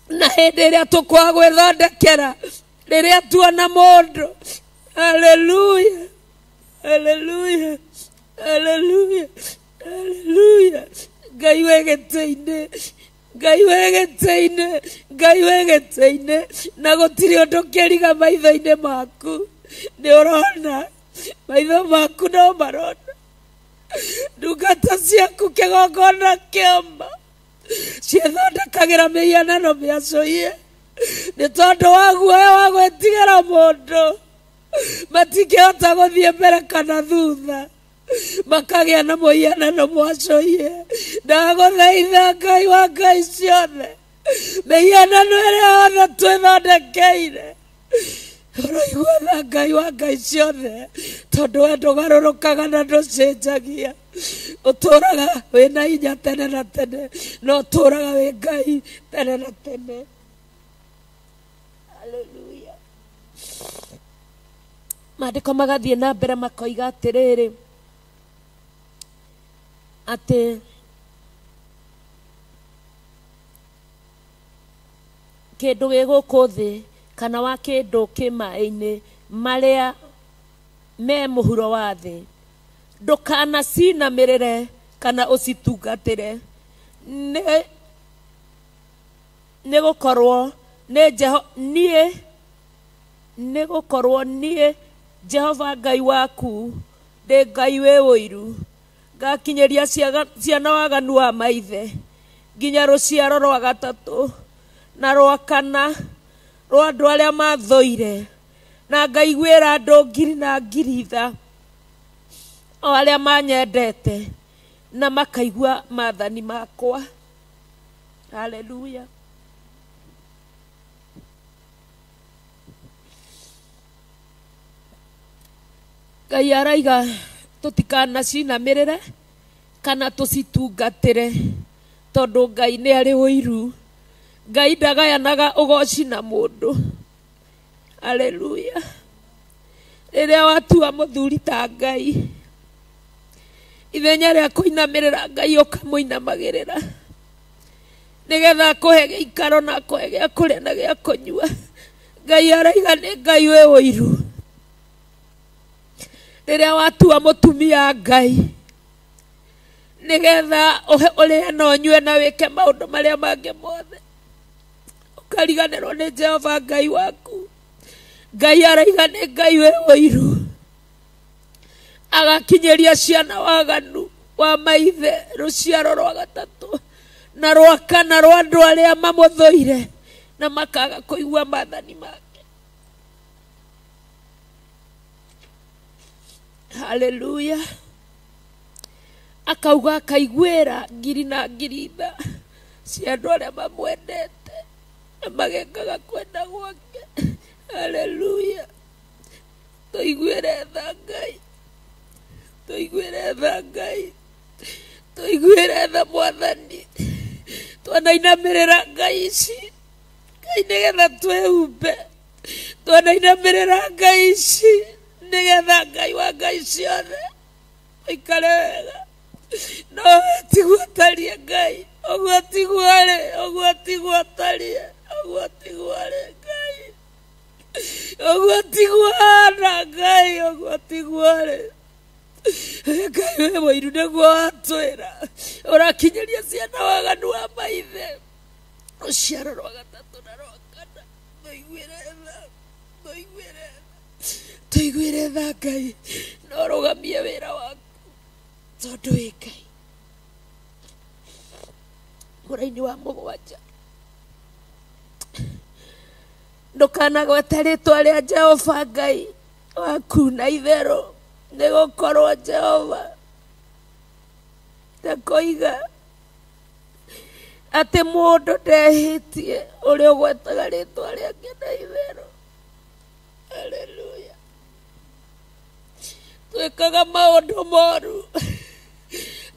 Na hĩndĩ ĩrĩa tũkwaga gwĩthondekera, rĩrĩa tuona mũndũ, haleluya, haleluya, haleluya, haleluya, Ngai wĩ gĩtĩ-inĩ, Ngai wĩ gĩtĩ-inĩ, Ngai wĩ gĩtĩ-inĩ, na gũtirĩ ũndũ kĩriga maitho-inĩ maku. Nĩ ũrona maitho maku no marona ndungata ciaku kĩgongona kĩama ciĩthondekagĩra mĩhianano mĩacũhie nĩ tondũ wa guoya wa gwĩtigĩra mũndũ, matingĩhota gũthiĩ mbere kana thutha, makagĩa na mũhianano mwacũhie. Ndagũthaitha Ngai wa ngai ciothe, mĩhianano ĩrĩa yothe twĩthondekeire ũroigua tha Ngai wa ngai ciothe, tondũ we ndũgarũrũkaga na ndũcenjagia, ũtũraga wĩna hinya tene na tene, na ũtũraga wĩ Ngai tene na tene. Haleluya. Maandĩko magathiĩ na mbere makoiga atĩrĩrĩ atĩ kĩndũ gĩ gũkũ thĩ kana wa kĩndũ kĩ maĩ-inĩ marĩa me mũhuro wa thĩ, ndũkanacinamĩrĩre kana ũcitungatĩre, nĩ gũkorwo niĩ nĩ gũkorwo niĩ Jehova Ngai waku ndĩ Ngai wĩ ũiru, ngakinyĩria ciana waganu wa maithe nginya rũciaro rwa gatatũ na rwa kana rwa andũ arĩa mathũire, na ngaiguĩra andũ ngiri na ngiri tha o arĩa manyendete na makaigua maathani makwa. Haleluya. Ngai araiga tũtikanacinamĩrĩre kana tũcitungatĩre, tondũ Ngai nĩ arĩ ũiru. Ngai ndagayanaga ũgoci na mũndũ. Haleluya. Rĩrĩa watua mũthuri ta Ngai, ithenya rĩa kũinamĩrĩra Ngai ũkamũinamagĩrĩra nĩgetha akũhe gĩikaro na akũhe gĩa kũrĩa na gĩa kũnyua. Ngai araiga nĩ Ngai wĩ ũiru. Rĩrĩa watua mũtumia Ngai nĩgetha ũrĩe na ũnyue na wĩke maũndũ marĩa mangĩ mothe, ũkariganĩrwo nĩ Jehova Ngai waku. Ngai araiga nĩ Ngai wĩ ũiru, agakinyĩria ciana waganu wa maithe rũciaro rwa gatatũ na rwa kana rwa andũ arĩa mamũthũire na makaga kũigua maathani make. Haleluya. Akauga akaiguĩra ngiri na ngiri tha cia andũ arĩa mamwendete na magekaga kwenda gwake. Haleluya. Tũiguĩre tha Ngai, tũiguĩre tha Ngai, tũiguĩre tha Mwathani. Twanainamĩrĩra ngai ici Ngai nĩgetha twĩhumbe, twanainamĩrĩra ngai ici nĩgetha Ngai wa ngai ciothe ũikare wega. No tiguo ũtariĩ Ngai, ũguo tiguo arĩ, ũguo tiguo ũtariĩ, ũguo tiguo arĩ Ngai, ũguo tiguo ahana Ngai, ũguo tiguo arĩ Ngai. Wĩ mũiru nĩguo watwĩra ũrakinyĩria ciana waganu wa maithe rũciaro rwa gatatũ na rwa kana. Tũiguĩre tha, tũiguĩre tha, tũiguĩre tha Ngai, na ũrũgamie wĩra waku tondũ wĩ Ngai. Mũraini wa mũgwanja, ndũkanagwete rĩtwa rĩa Jehova Ngai waku na itherũ, nĩgũkorwo Jehova ndakoiga atĩ mũndũ ndehĩtie ũrĩa ũgwetaga rĩtwa rĩake na itherũ. Haleluya. Twĩkaga maũndũ moru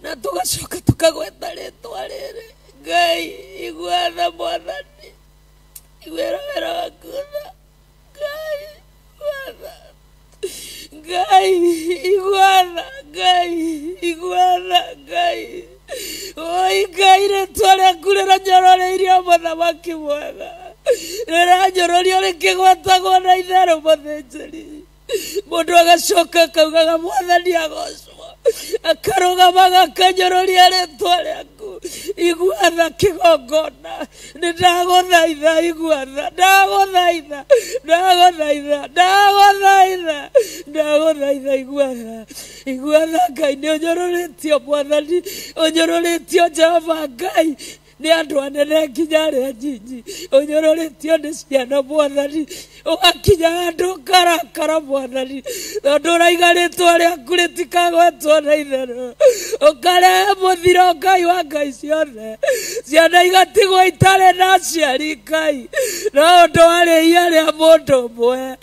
na tũgacoka tũkagweta rĩtwa rĩrĩ. Ngai, igua tha Mwathani, iguĩra wĩra waku tha. Ngai, igua tha. Ngai, igua tha. Ngai, igua tha. Ngai, oi Ngai, rĩtwa rĩaku rĩranyororeirio mũthamaki mwega, rĩranyororio rĩkĩgwetagwo na itherũ mũthĩnjĩri. Mũndũ agacoka akaugaga Mwathani agocwo, akarũgamaga akanyororia rĩtwa rĩaku. Igua tha kĩgongona, nĩ ndagũthaitha, igua tha, ndagũthaitha, ndagũthaitha, ndagũthaitha, ndagũthaitha, igua tha, igua tha. Ngai, nĩ ũnyororĩtio Mwathani, ũnyororĩtio Jehova Ngai nĩ andũ anene nginya arĩa anyinyi, ũnyororĩtio nĩ ciana Mwathani, ũgakinya handũ ũkarakara Mwathani, tondũ ũraiga rĩtwa rĩaku rĩtikagwetwo na itherũ, ũkarehe mũthiro Ngai wa Ngai ciothe, ciana igatigwo itarĩ na aciari Ngai, no ũndũ wa rĩhia rĩa mũndũ ũmwe,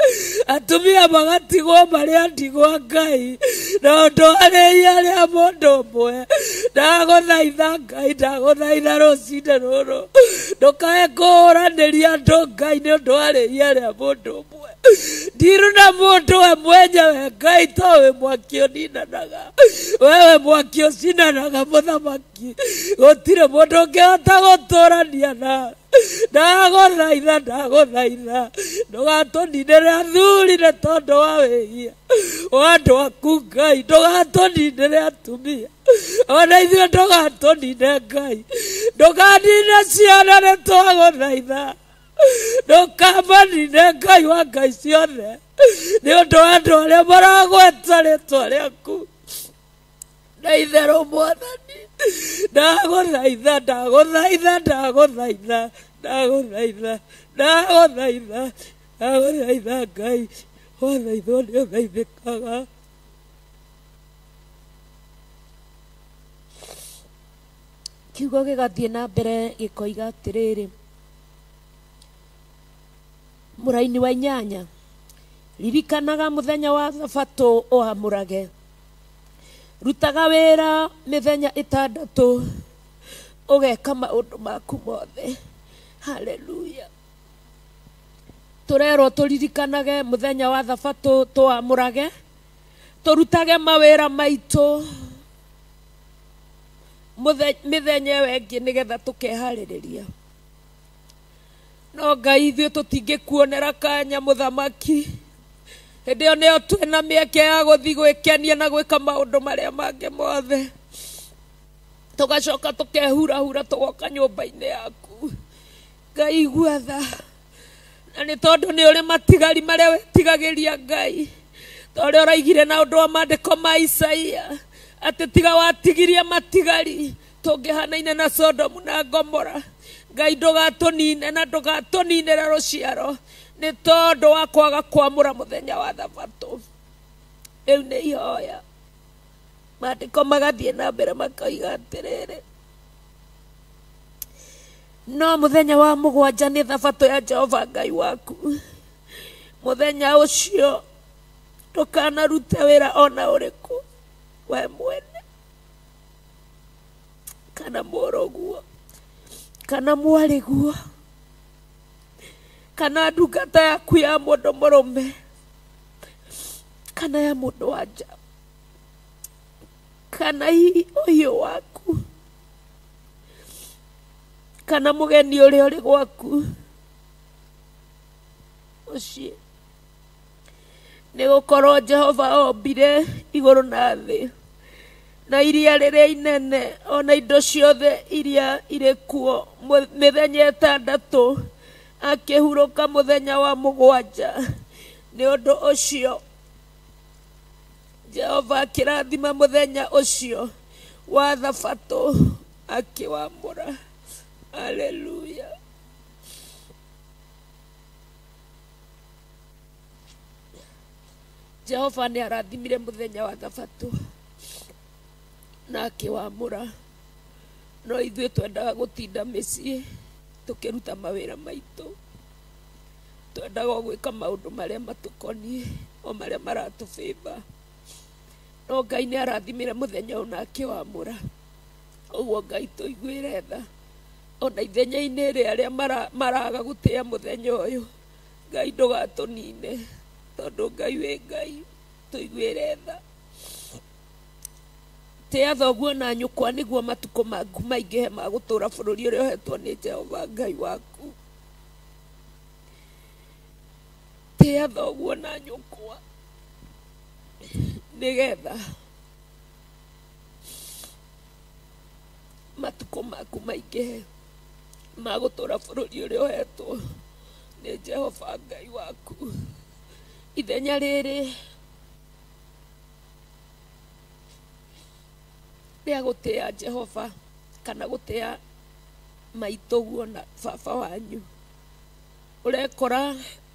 atumia magatigwo marĩ a ndigwa Ngai, no ũndũ wa rĩhia rĩa mũndũ ũmwe. Ndagũthaitha Ngai, ndagũthaitha rũcinĩ rũrũ, ndũkae kũhũranĩria andũ Ngai nĩ ũndũ wa rĩhia rĩa mũndũ ũmwe. Ndiru na mũndũ we mwenyewe Ngai, to wĩ mwaki ũninanaga, wewe mwaki ũcinanaga mũthamaki, gũtirĩ mũndũ ũngĩhota gũtũrania nawe. Ndagũthaitha, ndagũthaitha, ndũgatũninĩre athuri nĩ tondũ wa wĩhia wa andũ aku Ngai, ndũgatũninĩre atumia, ona ithuĩ ndũgatũnine Ngai, ndũkanine ciana nĩ twagũthaitha, ndũkamanine Ngai wa Ngai ciothe nĩ ũndũ wa andũ arĩa maragweta rĩtwa rĩaku na itherũ Mwathani. Ndagũthaitha, ndagũthaitha, ndagũthaitha, ndagũthaitha, ndagũthaitha, ndagũthaitha Ngai, wathaithwo nĩ ũthaithĩkaga. Kiugo gĩgathiĩ na mbere gĩkoiga atĩrĩrĩ, mũraini wa inyanya, ririkanaga mũthenya wa thabatũ ũamũrage, rutaga wĩra mĩthenya ĩtandatũ, ũgeka maũndũ maku mothe. Haleluya. Tũrerwo tũririkanage mũthenya wa thabatũ tũamũrage, tũrutage mawĩra maitũ mĩthenya ĩyo ĩngĩ nĩgetha tũkeharĩrĩria. No Ngai, ithuĩ tũtingĩkuonera kanya mũthamaki, hĩndĩ ĩyo nĩyo twĩna mĩeke ya gũthiĩ gwĩkenia na gwĩka maũndũ marĩa mangĩ mothe, tũgacoka tũkehurahura tũgoka nyũmba-inĩ yaku. Ngai, igua tha, na nĩ tondũ nĩ ũrĩ matigari marĩa wĩtigagĩria Ngai, ta ũrĩa ũraigire na ũndũ wa maandĩko ma Isaia atĩ tiga watigirie matigari tũngĩhanaine na Sodomu na Gomora. Ngai, ndũgatũnine na ndũgatũninĩre rũciaro nĩ tondũ wa kwaga kwamũra mũthenya wa thabatũ. Rĩu nĩ ihoya. Maandĩko magathiĩ na mbere makoiga atĩrĩrĩ, no mũthenya wa mũgwanja nĩ thabatũ ya Jehova Ngai waku, mũthenya ũcio ndũkanarute wĩra ona ũrĩkũ we mwene, kana mũrũguo, kana mwarĩguo, kana ndungata yaku ya mũndũ mũrũme, kana ya mũndũ wa nja, kana hihi ũhiũ waku, kana mũgeni ũrĩa ũrĩ gwaku mũciĩ. Nĩ gũkorwo Jehova ombire igũrũ na thĩ na iria rĩrĩa inene ona indo ciothe iria irĩ kuo mĩthenya ĩtandatũ, akĩhurũka mũthenya wa mũgwanja. Nĩ ũndũ ũcio Jehova akĩrathima mũthenya ũcio wa thabatũ akĩwamũra. Haleluya. Jehova nĩ arathimire mũthenya wa thabatũ na akĩwamũra, no ithuĩ twendaga gũtinda mĩciĩ tũkĩruta mawĩra maitũ, twendaga o gwĩka maũndũ marĩa matũkoniĩ o marĩa maratũbĩba, no Ngai nĩ arathimire mũthenya ũyũ na akĩwamũra. Ũguo Ngai tũiguĩre tha ona ithenya-inĩ rĩa arĩa maraga gũtĩa mũthenya ũyũ. Ngai ndũgatũnine, tondũ Ngai wĩ Ngai, tũiguĩre tha. Tĩa thoguo na nyũkwa nĩguo matukũ maku maingĩhe ma gũtũũra bũrũri ũrĩa ũhetwo nĩ Jehova Ngai waku. Tĩa thoguo na nyũkwa nĩgetha matukũ maku maingĩhe ma gũtũũra bũrũri ũrĩa ũhetwo nĩ Jehova Ngai waku. Ithenya rĩrĩ rĩa gũtĩa Jehova kana gũtĩa maitũguo na baba wanyu, ũrekora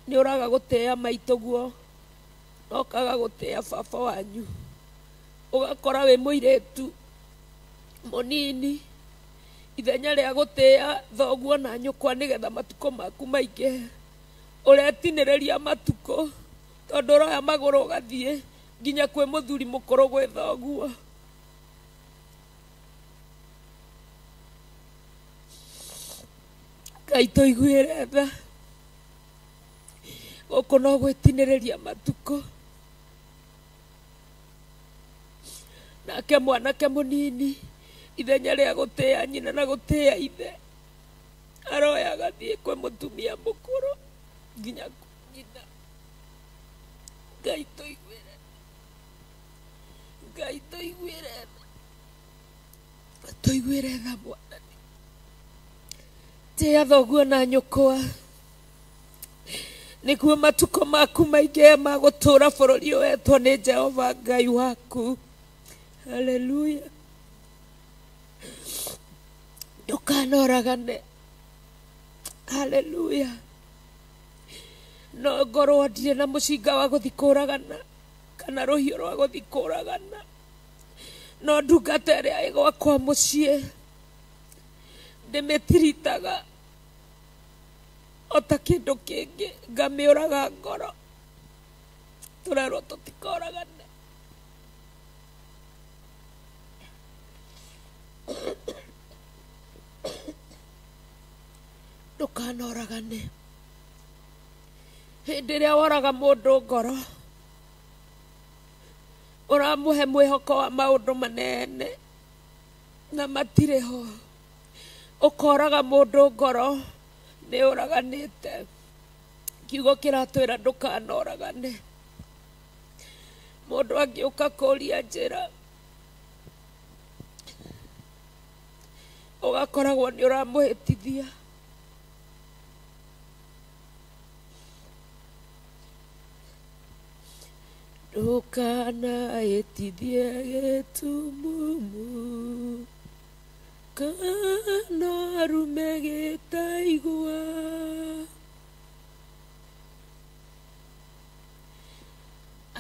nĩ ũraga gũtĩa maitũguo na ũkaga gũtĩa baba wanyu, ũgakora wĩ mũirĩtu mũnini ithenya rĩa gũtĩa thoguo na nyũkwa nĩgetha matukũ maku maingĩhe, ũretinĩrĩria matukũ tondũ ũroya magũrũ ũgathiĩ nginya kwĩ mũthuri mũkũrũ gwĩ thoguo. Ngai tũiguĩre tha, gũkũ no gwĩtinĩrĩria matukũ. Nake mwanake mũnini ithenya rĩa gũtĩa nyina na gũtĩa ithe, aroya agathiĩ kwĩ mũtumia mũkũrũ nginya nyina. Ngai tũiguĩre, Ngai tũiguĩre tha, tũiguĩre tha Mwathani. Tĩa thoguo na nyũkwa nĩguo matukũ maku maingĩhe ma gũtũũra bũrũri ũhetwo nĩ Jehova Ngai waku. Haleluya. Ndũkanoragane. Haleluya. No ngorwo ndirĩ na mũcinga wa gũthiĩ kũragana kana rũhiũ rwa gũthiĩ kũragana, no ndungata ĩrĩa ĩ gwakwa mũciĩ ndĩmĩtiritaga o ta kĩndũ kĩngĩ, ngamĩũraga ngoro. Tũrerwo tũtikoragane. Ndũkanoragane. Hĩndĩ ĩrĩa woraga mũndũ ngoro, ũramũhe mwĩhoko wa maũndũ manene na matirĩ ho. Ũkoraga mũndũ ngoro nĩ ũraganĩte. Kiugo kĩratwĩra ndũkanoragane. Mũndũ angĩũka kũria njĩra, ũgakoragwo nĩ ũramũhĩtithia. Ndũkanahĩtithie gĩtumumu kana arume gĩtaigua.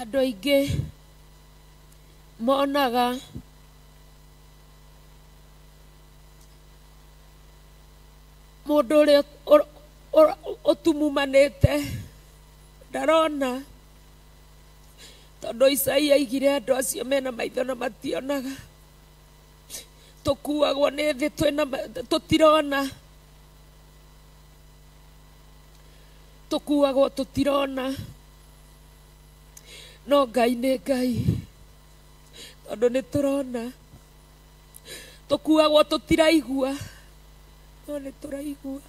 Andũ aingĩ monaga mũndũ ũrĩa ũtumumanĩte ndarona, tondũ Isaia aigire andũ acio mena maitho na mationaga. Tũkuagwo nĩ thĩ twĩna tũtirona, tũkuagwo tũtirona, no Ngai nĩ Ngai tondũ nĩ tũrona. Tũkuagwo tũtiraigua, no nĩ tũraigua.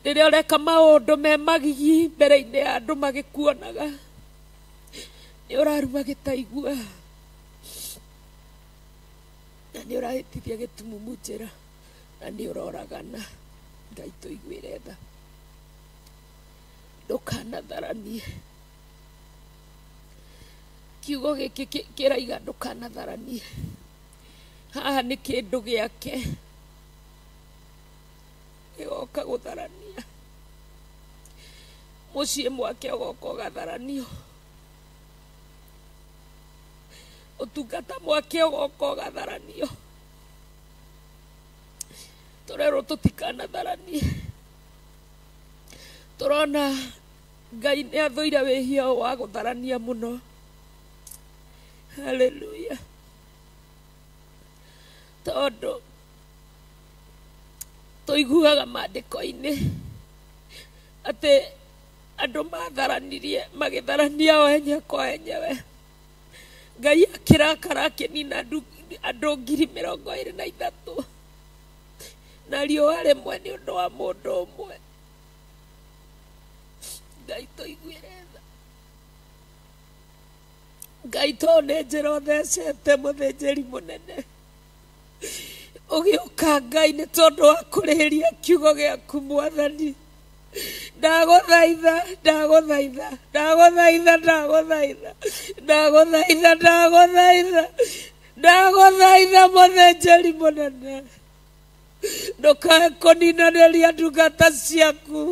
Rĩrĩa ũreka maũndũ me magigi mbere-inĩ ya andũ magĩkuonaga, nĩ ũraruma gĩtaigua na nĩ ũrahĩtithia gĩtumumu njĩra na nĩ ũroragana. Ngai tũiguĩre tha. Ndũkanatharanie. Kiugo gĩkĩ kĩraiga ndũkanatharanie. Haha nĩ kĩndũ gĩake. Gĩgoka gũtharania. Mũciĩ mwake ũgoka ũgatharanio. Ũtungata mwake ũgoka ũgatharanio. Tũrerwo tũtikanatharanie. Tũrona Ngai nĩ athũire wĩhia wa gũtharania mũno. Haleluya. Tondũ tũiguaga maandĩko-inĩ atĩ andũ matharanirie magĩtharania o enyewe kwa enyewe. Ngai akĩrakara akĩnina andũ 23,000 na riũa rĩmwe nĩ ũndũ wa mũndũ ũmwe. Ngai tũiguĩre tha. Ngai to nĩ njĩra ũthecete mũthĩnjĩri mũnene ũgĩũka Ngai nĩ tondũ wa kũrĩhĩria kiugo gĩaku Mwathani. Ndagũthaitha, ndagũthaitha, ndagũthaitha, ndagũthaitha, ndagũthaitha, ndagũthaitha, ndagũthaitha mũthĩnjĩri mũnene, ndũkae kũninanĩria ndungata ciaku.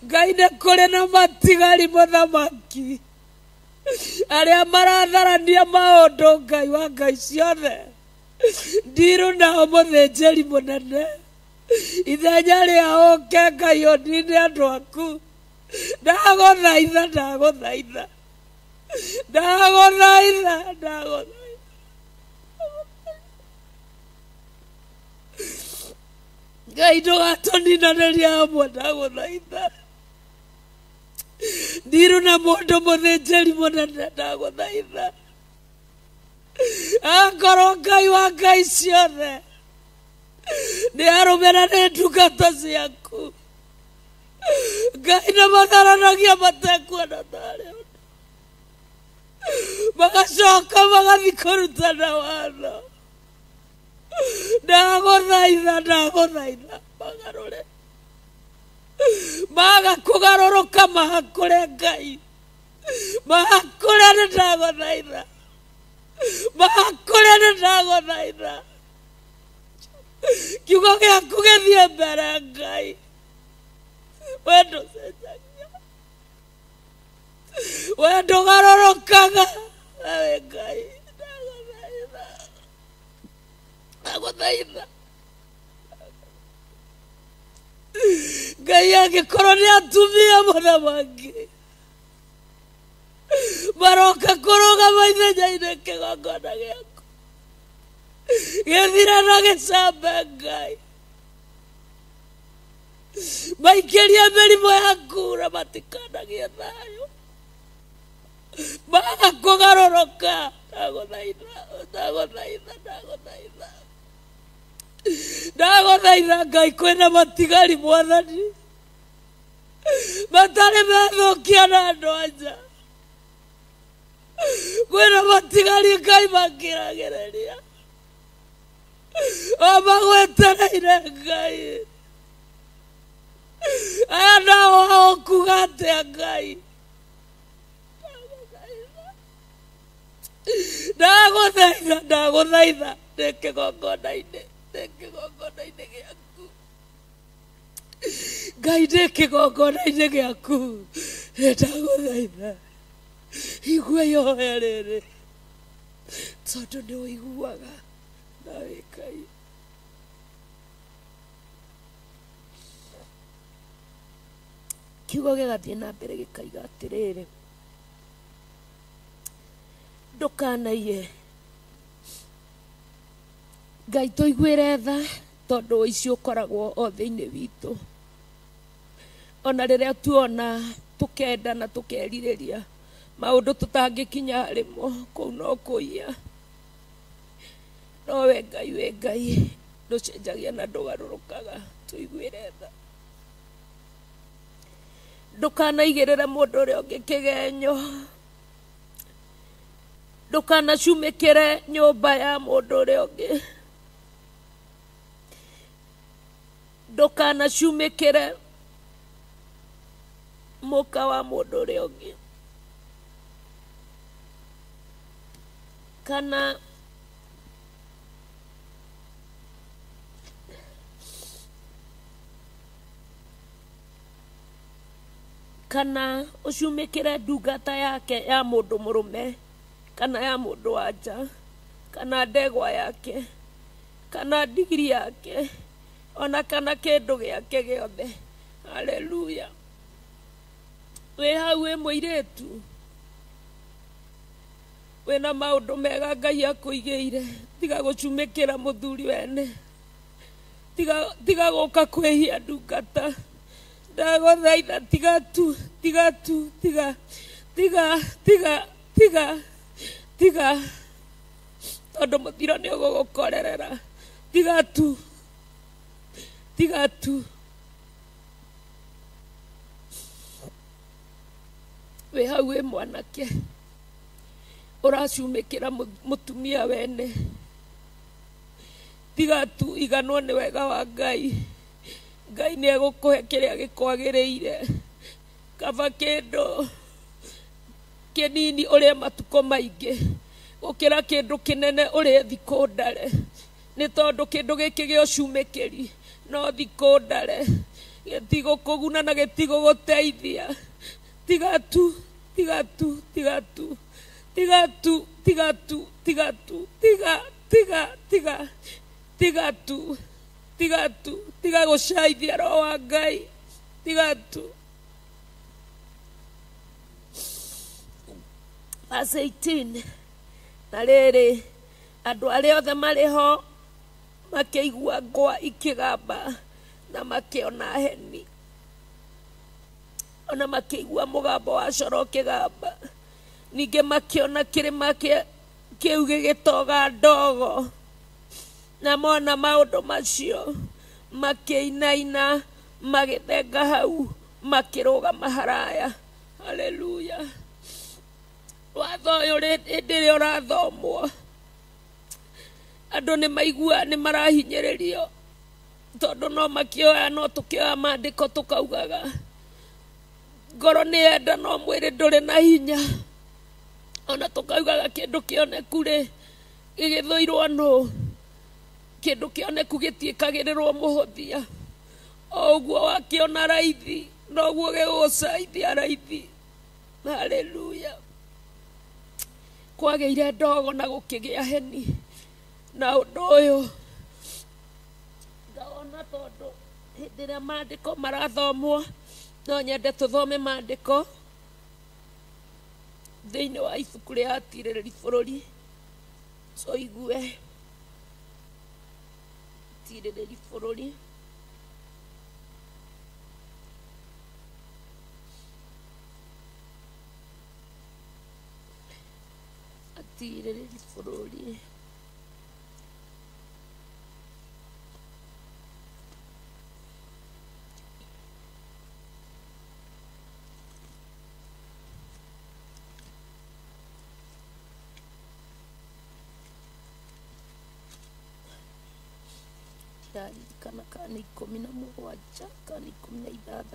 Ngai nĩ kũrĩ na matigari mũthamaki arĩa maratharania maũndũ Ngai wa Ngai ciothe. Ndirũ nao mũthĩnjĩri mũnene, ithenya rĩao ũke Ngai ũnine andũ aku. Ndagũthaitha, ndagũthaitha, ndagũthaitha, ndagũthaitha. Ngai ndũgatũninanĩria hamwe, ndagũthaitha. Ndirũ na mũndũ mũthĩnjĩri mũnene, ndagũthaitha. Akorwo Ngai wa Ngai ciothe nĩ arũme na nĩ ndungata ciaku, Ngai nĩ matharanagia matekuona tarĩ ũndũ, magacoka magathiĩ kũrutana watho. Ndagũthaitha, ndagũthaitha, magarũre, maga kũgarũrũka mahakũre Ngai, mahakũre nĩ ndagũthaitha, mahakũre nĩ ndagũthaitha. Kiugo gĩaku gĩthiĩ mbere Ngai, we ndũcenjagia, we ndũgarũrũkaga, we Ngai, ndagũthaitha, ndagũthaitha. Ngai angĩkorwo nĩ atumia mũthamaki maroka kũrũgama ithenya-inĩ kĩgongona gĩaku gĩthire na gĩcambe Ngai, maikĩrie mĩrimũ ya kura matikanagie thayũ, maga kũgarũrũka. Ndagũthaitha, ndagũthaitha, ndagũthaitha, ndagũthaitha Ngai, kwĩna matigari Mwathani matarĩ methũkia na andũ anja, kwĩna matigari Ngai makĩragĩrĩria o magwetereire Ngai. Aya nao ao kuga atĩa Ngai? Ndagũthaitha, ndagũthaitha, ndĩ kĩgongona-inĩ, ndĩ kĩgongona-inĩ gĩaku Ngai, ndĩ kĩgongona-inĩ gĩaku, ndagũthaitha, igua ihoya rĩrĩ tondũ nĩ ũiguaga nawe Ngai. Kiugo gĩgathiĩ na mbere gĩkaiga atĩrĩrĩ, ndũkanaiye. Ngai tũiguĩre tha tondũ ũici ũkoragwo o thĩinĩ witũ. Ona rĩrĩa tuona tũkenda na tũkerirĩria maũndũ tũtangĩkinya harĩmo, kũu no kũiya. No we Ngai, we Ngai ndũcenjagia na ndũgarũrũkaga, tũiguĩre tha. Ndũkanaigĩrĩre mũndũ ũrĩa ũngĩ kĩgenyo, ndũkanacumĩkĩre nyũmba ya mũndũ ũrĩa ũngĩ, ndũkanacumĩkĩre mũka wa mũndũ ũrĩa ũngĩ, kana Kana ũcumĩkĩre ndungata yake ya mũndũ mũrũme kana ya mũndũ wa nja kana ndegwa yake kana ndigiri yake ona kana kĩndũ gĩake gĩothe. Haleluya. Wĩ hau wĩ mũirĩtu wĩna maũndũ mega Ngai akũigĩire, tiga gũcumĩkĩra mũthuri wene, tiga gũka kwĩhia ndungata. Ndagũthaitha tiga tu, tiga tu, tiga, tiga, tiga, tiga, tiga, tondũ mũthiro nĩ ũgũgũkorerera. Tiga tu, tiga tu. Wĩ hau wĩ mwanake ũracumĩkĩra mũtumia wene, tiga tu, iganwo nĩ wega wa Ngai. Ngai nĩ egũkũhe kĩrĩa gĩkwagĩrĩire. Kaba kĩndũ kĩnini ũrĩe matukũ maingĩ gũkĩra kĩndũ kĩnene ũrĩe thikũ ndare, nĩ tondũ kĩndũ gĩkĩ gĩa ũcumĩkĩri no thikũ ndare, gĩtigũkũguna na gĩtigũgũteithia. Tiga tu, tiga tu, tiga tu, tiga tu, tiga tu, tiga tu, tiga, tiga, tiga, tiga tu, tiga tu, tiga gũcaithia roho wa Ngai, tiga tu. Verse 18. Na rĩrĩ, andũ arĩa othe marĩ ho makĩigua ngwa ikĩgamba na makĩona heni, ona makĩigua mũgambo wa coro ũkĩgamba, ningĩ makĩona kĩrĩma kĩu gĩgĩtoga ndogo, na mona maũndũ macio makĩinaina, magĩthenga hau, makĩrũgama haraya. Haleluya. Watho ũyũ hĩndĩ ĩrĩa ũrathomwo, andũ nĩ maigua nĩ marahinyĩrĩrio, tondũ no makĩoya, no tũkĩoya maandĩko tũkaugaga ngoro nĩ yenda no mwĩrĩ ndũrĩ na hinya. Ona tũkaugaga kĩndũ kĩoneku rĩ gĩgĩthũirwo nũ, kĩndũ kĩoneku gĩtiĩkagĩrĩrwo mũhũthia. O ũguo wakĩona raithi noguo gĩgũcaithia raithi. Haleluya. Kwagĩire ndogo na gũkĩgĩa heni, na ũndũ ũyũ ngawona tondũ hĩndĩ ĩrĩa maandĩko marathomwo no nyende tũthome maandĩko thĩinĩ wa ibuku rĩa Atirĩrĩri Bũrũri, tũigue Atirĩrĩri Bũrũri. Atirĩrĩri Bũrũri ndiraririkana kana nĩ 17 kana 16.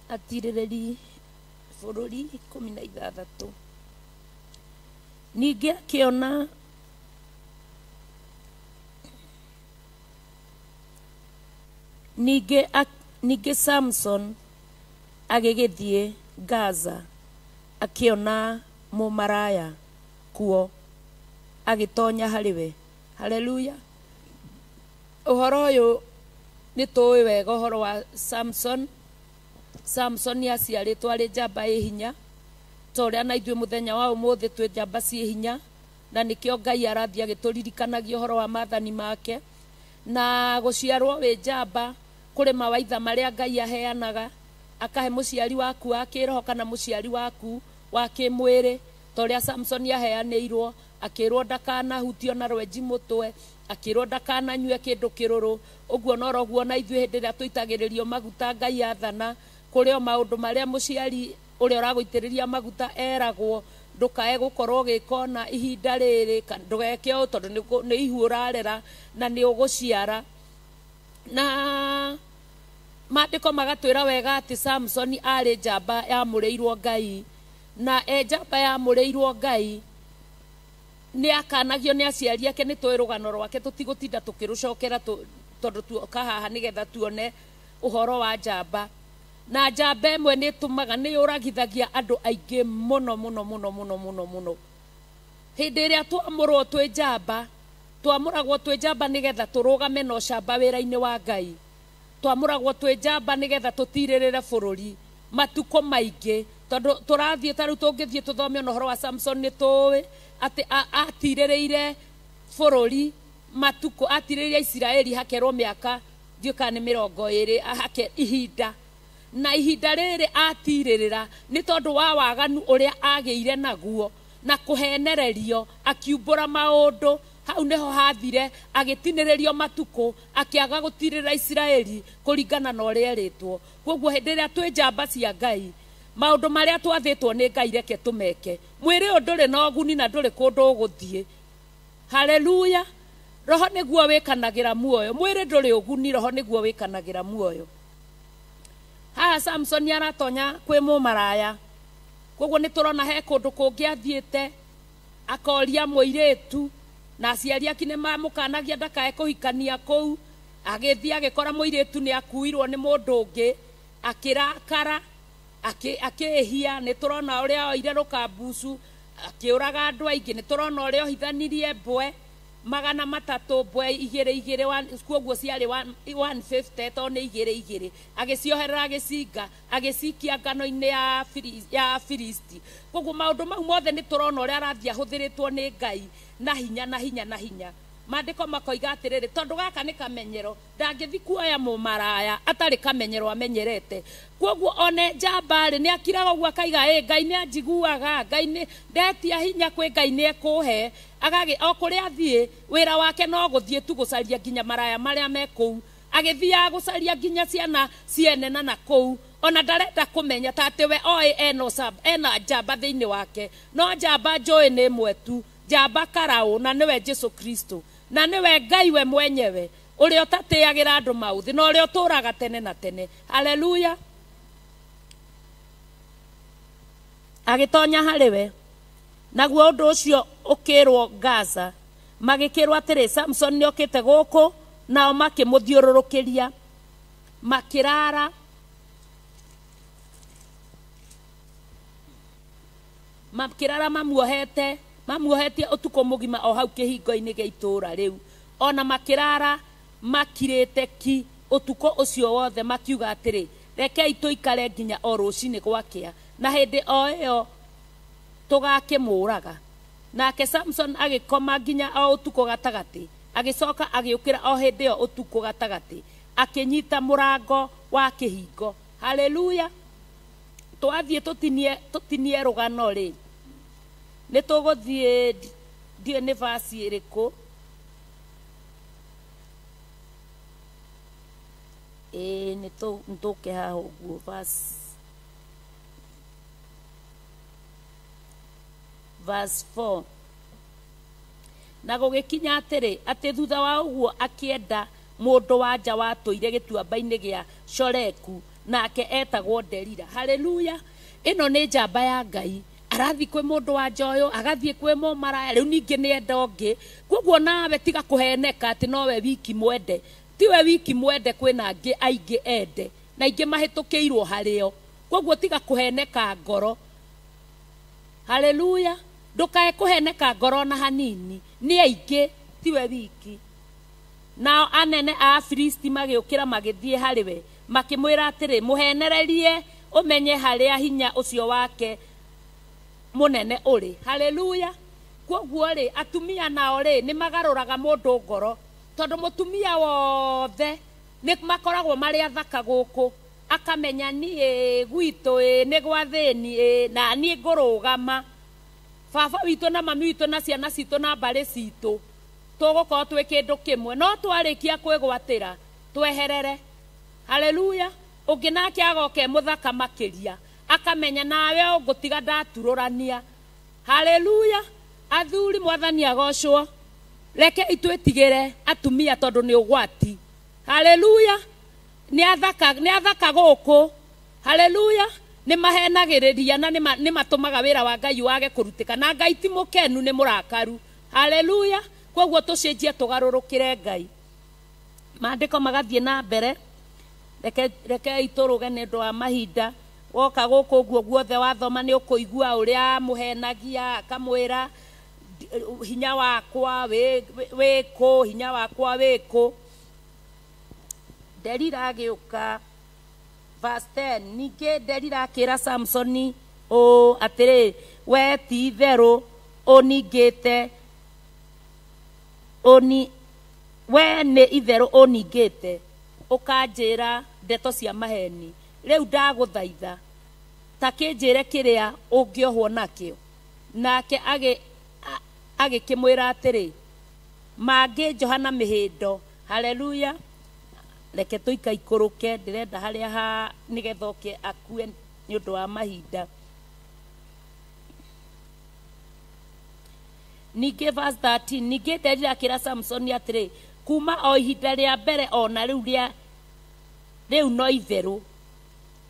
Atirĩrĩri Bũrũri 16. Ningĩ akĩona ningĩ Samson agĩgĩthiĩ Gaza, akĩona mũmaraya kuo, agĩtonya harĩ we. Haleluya. Ũhoro ũyũ nĩ tũĩ wega ũhoro wa Samson. Samson aciarĩtwo arĩ njamba ĩ hinya, ta ũrĩa na ithuĩ mũthenya wa ũmũthĩ twĩ njamba ciĩ hinya, na nĩkĩo Ngai arathiĩ agĩtũririkanagia ũhoro wa maathani make. Na gũciarwo wĩ njamba kũrĩ mawaitha marĩa Ngai aheanaga, akahe mũciari waku wa kĩroho kana mũciari waku wa kĩmwĩrĩ, ta ũrĩa Samson aheanĩirwo, akĩrwo ndakanahutio na rwenji mũtwe, akĩrwo ndakananyue kĩndũ kĩrũrũ. Ũguo noroguo na ithuĩ hĩndĩ ĩrĩa tũitagĩrĩrio maguta Ngai athana, kũrĩ o maũndũ marĩa mũciari ũrĩa ũragũitĩrĩria maguta eragwo, ndũkae gũkorwo ũgĩka ona ihinda rĩrĩ, ndũgeke ũũ tondũ nĩ ihu ũrarera na nĩ ũgũciara. Na maandĩko magatwĩra wega atĩ Samson arĩ njamba yamũrĩirwo Ngai, Na e njamba yamũrĩirwo Ngai nĩ akanagio nĩ aciari ake, nĩ tũĩ rũgano rwake, tũtigũtinda tũkĩrũcokera tondũ tuoka haha nĩgetha tuone ũhoro wa njamba. Na njamba ĩmwe nĩ ĩtũmaga, nĩ yũragithagia andũ aingĩ mũno mũno mũno mũno mũno mũno. Hĩndĩ ĩrĩa twamũrwo twĩ njamba, twamũragwo twĩ njamba nĩgetha tũrũgame na ũcamba wĩra-inĩ wa Ngai. Twamũragwo twĩ njamba nĩgetha tũtirĩrĩre bũrũri matukũ maingĩ, tondũ tũrathiĩ ta rĩu tũngĩthiĩ tũthome ona ũhoro wa Samson, nĩ tũĩ atĩ atirĩrĩire bũrũri matukũ, atirĩrĩire Isiraeli hakerwo mĩaka ndiũĩ kana nĩ 20 hake ihinda. Na ihinda rĩrĩ atirĩrĩra nĩ tondũ wa waganu ũrĩa agĩire naguo na kũhenererio, akiumbũra maũndũ. Hau nĩho hathire agĩtinĩrĩrio matukũ, akĩaga gũtirĩra Isiraeli kũringana na ũrĩa erĩtwo. Koguo hĩndĩ ĩrĩa twĩ njamba cia Ngai, maũndũ marĩa twathĩtwo nĩ Ngai reke tũmeke. Mwĩrĩ ũyũ ndũrĩ na ũguni na ndũrĩ kũndũ ũgũthiĩ. Haleluya. Roho nĩguo wĩkanagĩra muoyo, mwĩrĩ ndũrĩ ũguni, roho nĩguo wĩkanagĩra muoyo. Haha Samson aratonya kwĩ mũmaraya. Koguo nĩ tũrona he kũndũ kũngĩ athiĩte akoria mũirĩtu, na aciari ake nĩ mamũkanagia ndakae kũhikania kũu. Agĩthiĩ agĩkora mũirĩtu nĩ akuirwo nĩ mũndũ ũngĩ, akĩrakara, akĩĩhia. Nĩ tũrona ũrĩa oire rũkambucu akĩũraga andũ aingĩ, nĩ tũrona ũrĩa ohithanirie mbwe 300, mbwe igĩrĩ igĩrĩ, koguo ciarĩ 150 tondũ nĩ igĩrĩ igĩrĩ, agĩcioherera agĩcinga, agĩcikia ngano-inĩ ya Filisti. Koguo maũndũ mau mothe nĩ tũrona ũrĩa arathiĩ ahũthĩrĩtwo nĩ Ngai na hinya na hinya na hinya. Maandĩko makoiga atĩrĩrĩ, tondũ gaka nĩ kamenyero, ndangĩthi kuoya mũmaraya atarĩ kamenyero amenyerete. Koguo one njamba rĩ, nĩ akiraga ũguo akaiga, ĩ Ngai nĩ anjiguaga, Ngai nĩ ndetia hinya kwĩ Ngai nĩ ekũhe. Agagĩ o kũrĩa athiĩ wĩra wake no gũthiĩ tu gũcaria nginya maraya marĩa me kũu, agĩthiaga gũcaria nginya ciana ciene na nakũu. Ona ndarenda kũmenya ta atĩ we oĩ ena njamba thĩinĩ wake, no njamba njũĩ nĩ ĩmwe tu, njamba karaũ, na nĩwe Jesu Kristo, na nĩwe Ngai we mwenyewe ũrĩa ũtatĩagĩra andũ maũthĩ na ũrĩa ũtũũraga tene na tene. Haleluya. Agĩtonya harĩ we, naguo ũndũ ũcio ũkĩrwo Gaza, magĩkĩrwo atĩrĩ, Samson nĩokĩte gũkũ, nao makĩmũthiũrũrũkĩria, makĩrara mamuohete, mamuohetie ũtukũ mũgima o hau kĩhingo-inĩ gĩa itũũra rĩu. Ona makĩrara makirĩte ki ũtukũ ũcio wothe, makiuga atĩrĩ, rekei tũikare nginya o rũcinĩ gwakĩa, na hĩndĩ o ĩyo tũgakĩmũraga. Nake Samson agĩkoma nginya o ũtukũ gatagatĩ, agĩcoka agĩũkĩra o hĩndĩ ĩyo ũtukũ gatagatĩ, akĩnyita mũrango wa kĩhingo. Haleluya. Twathiĩ tũtinie rũgano rĩ, nĩ tũgũthiĩ ndiũĩ nĩ verse ĩrĩkũ. Ĩĩ nĩ tũke haha ũguo verse 4. Na gũgĩkinya atĩrĩ, atĩ thutha wa ũguo akĩenda mũndũ wa nja watũire gĩtuamba-inĩ gĩa Shoreku, nake etagwo Delila. Haleluya. Ĩno nĩ njamba ya Ngai. Arathiĩ kwĩ mũndũ wa nja ũyũ, agathiĩ kwĩ mũmaraya, rĩu ningĩ nĩ enda ũngĩ. Koguo nawe tiga kũheneka atĩ nowe wiki mwende. Tiwe wiki mwende, kwĩna angĩ aingĩ ende, na aingĩ mahĩtũkĩirwo harĩo. Koguo tiga kũheneka ngoro. Haleluya. Ndũkae kũheneka ngoro na hanini, nĩ aingĩ, tiwe wiki. Nao anene a Afilisti magĩũkĩra magĩthiĩ harĩ we, makĩmwĩra atĩrĩ, mũhenererie ũmenye harĩa hinya ũcio wake mũnene ũrĩ. Haleluya. Koguo rĩ, atumia nao rĩ, nĩ magarũraga mũndũ ngoro, tondũ mũtumia wothe nĩ makoragwo marĩ athaka gũkũ, akamenya niĩ gwitũ ĩ nĩ gwa thĩni ĩ, na niĩ ngũrũgama. Baba witũ na mami witũ na ciana citũ na mbarĩ citũ tũgũkorwo twĩ kĩndũ kĩmwe, no twarĩkia kwĩgwatĩra tweherere. Haleluya. Ũngĩ nake agoka e mũthaka makĩria, akamenya nawe ũngũtiga ndaturũrania. Haleluya. Athuri, mwathani agocwo. Reke itwĩtigĩre atumia tondũ nĩ ũgwati. Haleluya. Nĩ athaka gũkũ. Haleluya. Nĩ mahenagĩrĩria na nĩ matũmaga wĩra wa Ngai wage kũrutĩka, na Ngai ti mũkenu, nĩ mũrakaru. Haleluya. Koguo tũcenjie tũgarũrũkĩre Ngai. Maandĩko magathiĩ na mbere. Rekei tũrũge nĩ ũndũ wa mahinda. Woka gũkũ ũguo guothe wathoma nĩ ũkũigua ũrĩa amũhenagia, akamwĩra hinya wakwa wĩkũ, hinya wakwa wĩkũ. Delila agĩũka, verse 10, ningĩ Delila akĩra Samsoni ũũ atĩrĩ, we ti itherũ ũningĩte, we nĩ itherũ ũningĩte, ũkanjĩra ndeto cia maheni. Rĩu ndagũthaitha ta kĩnjĩre kĩrĩa ũngĩohwo nakĩo. Nake agĩkĩmwĩra atĩrĩ, mangĩnjoha na mĩhĩndo. Haleluya. Reke tũikaikũrũke, ndĩrenda harĩa ha nĩgetha oke akue nĩ ũndũ wa mahinda. Ningĩ verse 13, ningĩ Delila akĩra Samsoni atĩrĩ, kuma o ihinda rĩa mbere o na rĩu no itherũ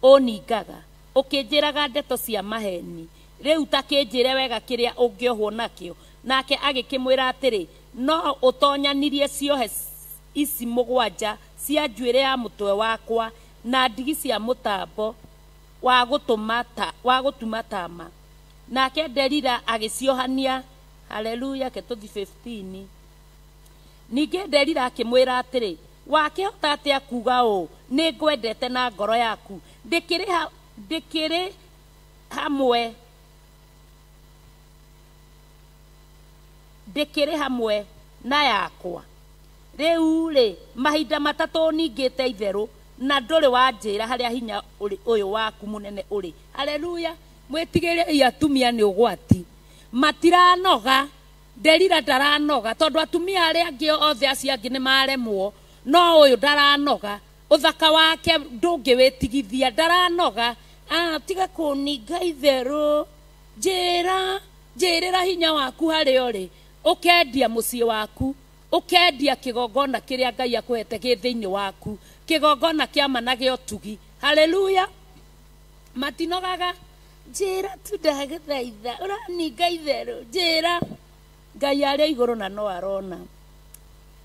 ũningaga, ũkĩnjĩraga ndeto cia maheni. Rĩu ta kĩnjĩre wega kĩrĩa ũngĩohwo nakĩo. Nake agĩkĩmwĩra atĩrĩ, no ũtonyanirie ciohe ici mũgwanja cia njuĩrĩ ya mũtwe wakwa na ndigi cia mũtambo wa gũtuma tama. Nake Delila agĩciohania. Haleluya. Ketũthi 15. Ningĩ Delila akĩmwĩra atĩrĩ, wakĩhota atĩa kuga ũũ, nĩ ngwendete na ngoro yaku, ndĩkĩrĩ hamwe na yakwa. Rĩu rĩ, mahinda matatũ ningĩte itherũ na ndũrĩ wanjĩra harĩa hinya ũyũ waku mũnene ũrĩ. Haleluya. Mwĩtigĩrei atumia nĩ ũgwati. Matiranoga. Delila ndaranoga, tondũ atumia arĩa angĩ othe acio angĩ nĩ maremwo, no ũyũ ndaranoga. Ũthaka wake ndũngĩwĩtigithia, ndaranoga. Tiga kũninga itherũ, njĩrĩra hinya waku harĩa ũrĩ, ũkendia mũciĩ waku, ũkendia kĩgongona kĩrĩa Ngai akũhete gĩ thĩinĩ waku, kĩgongona kĩa ma na gĩa ũtugi. Haleluya. Matinogaga. Njĩra tu ndagũthaitha, ũraninga itherũ, njĩra. Ngai arĩ igũrũ na no arona.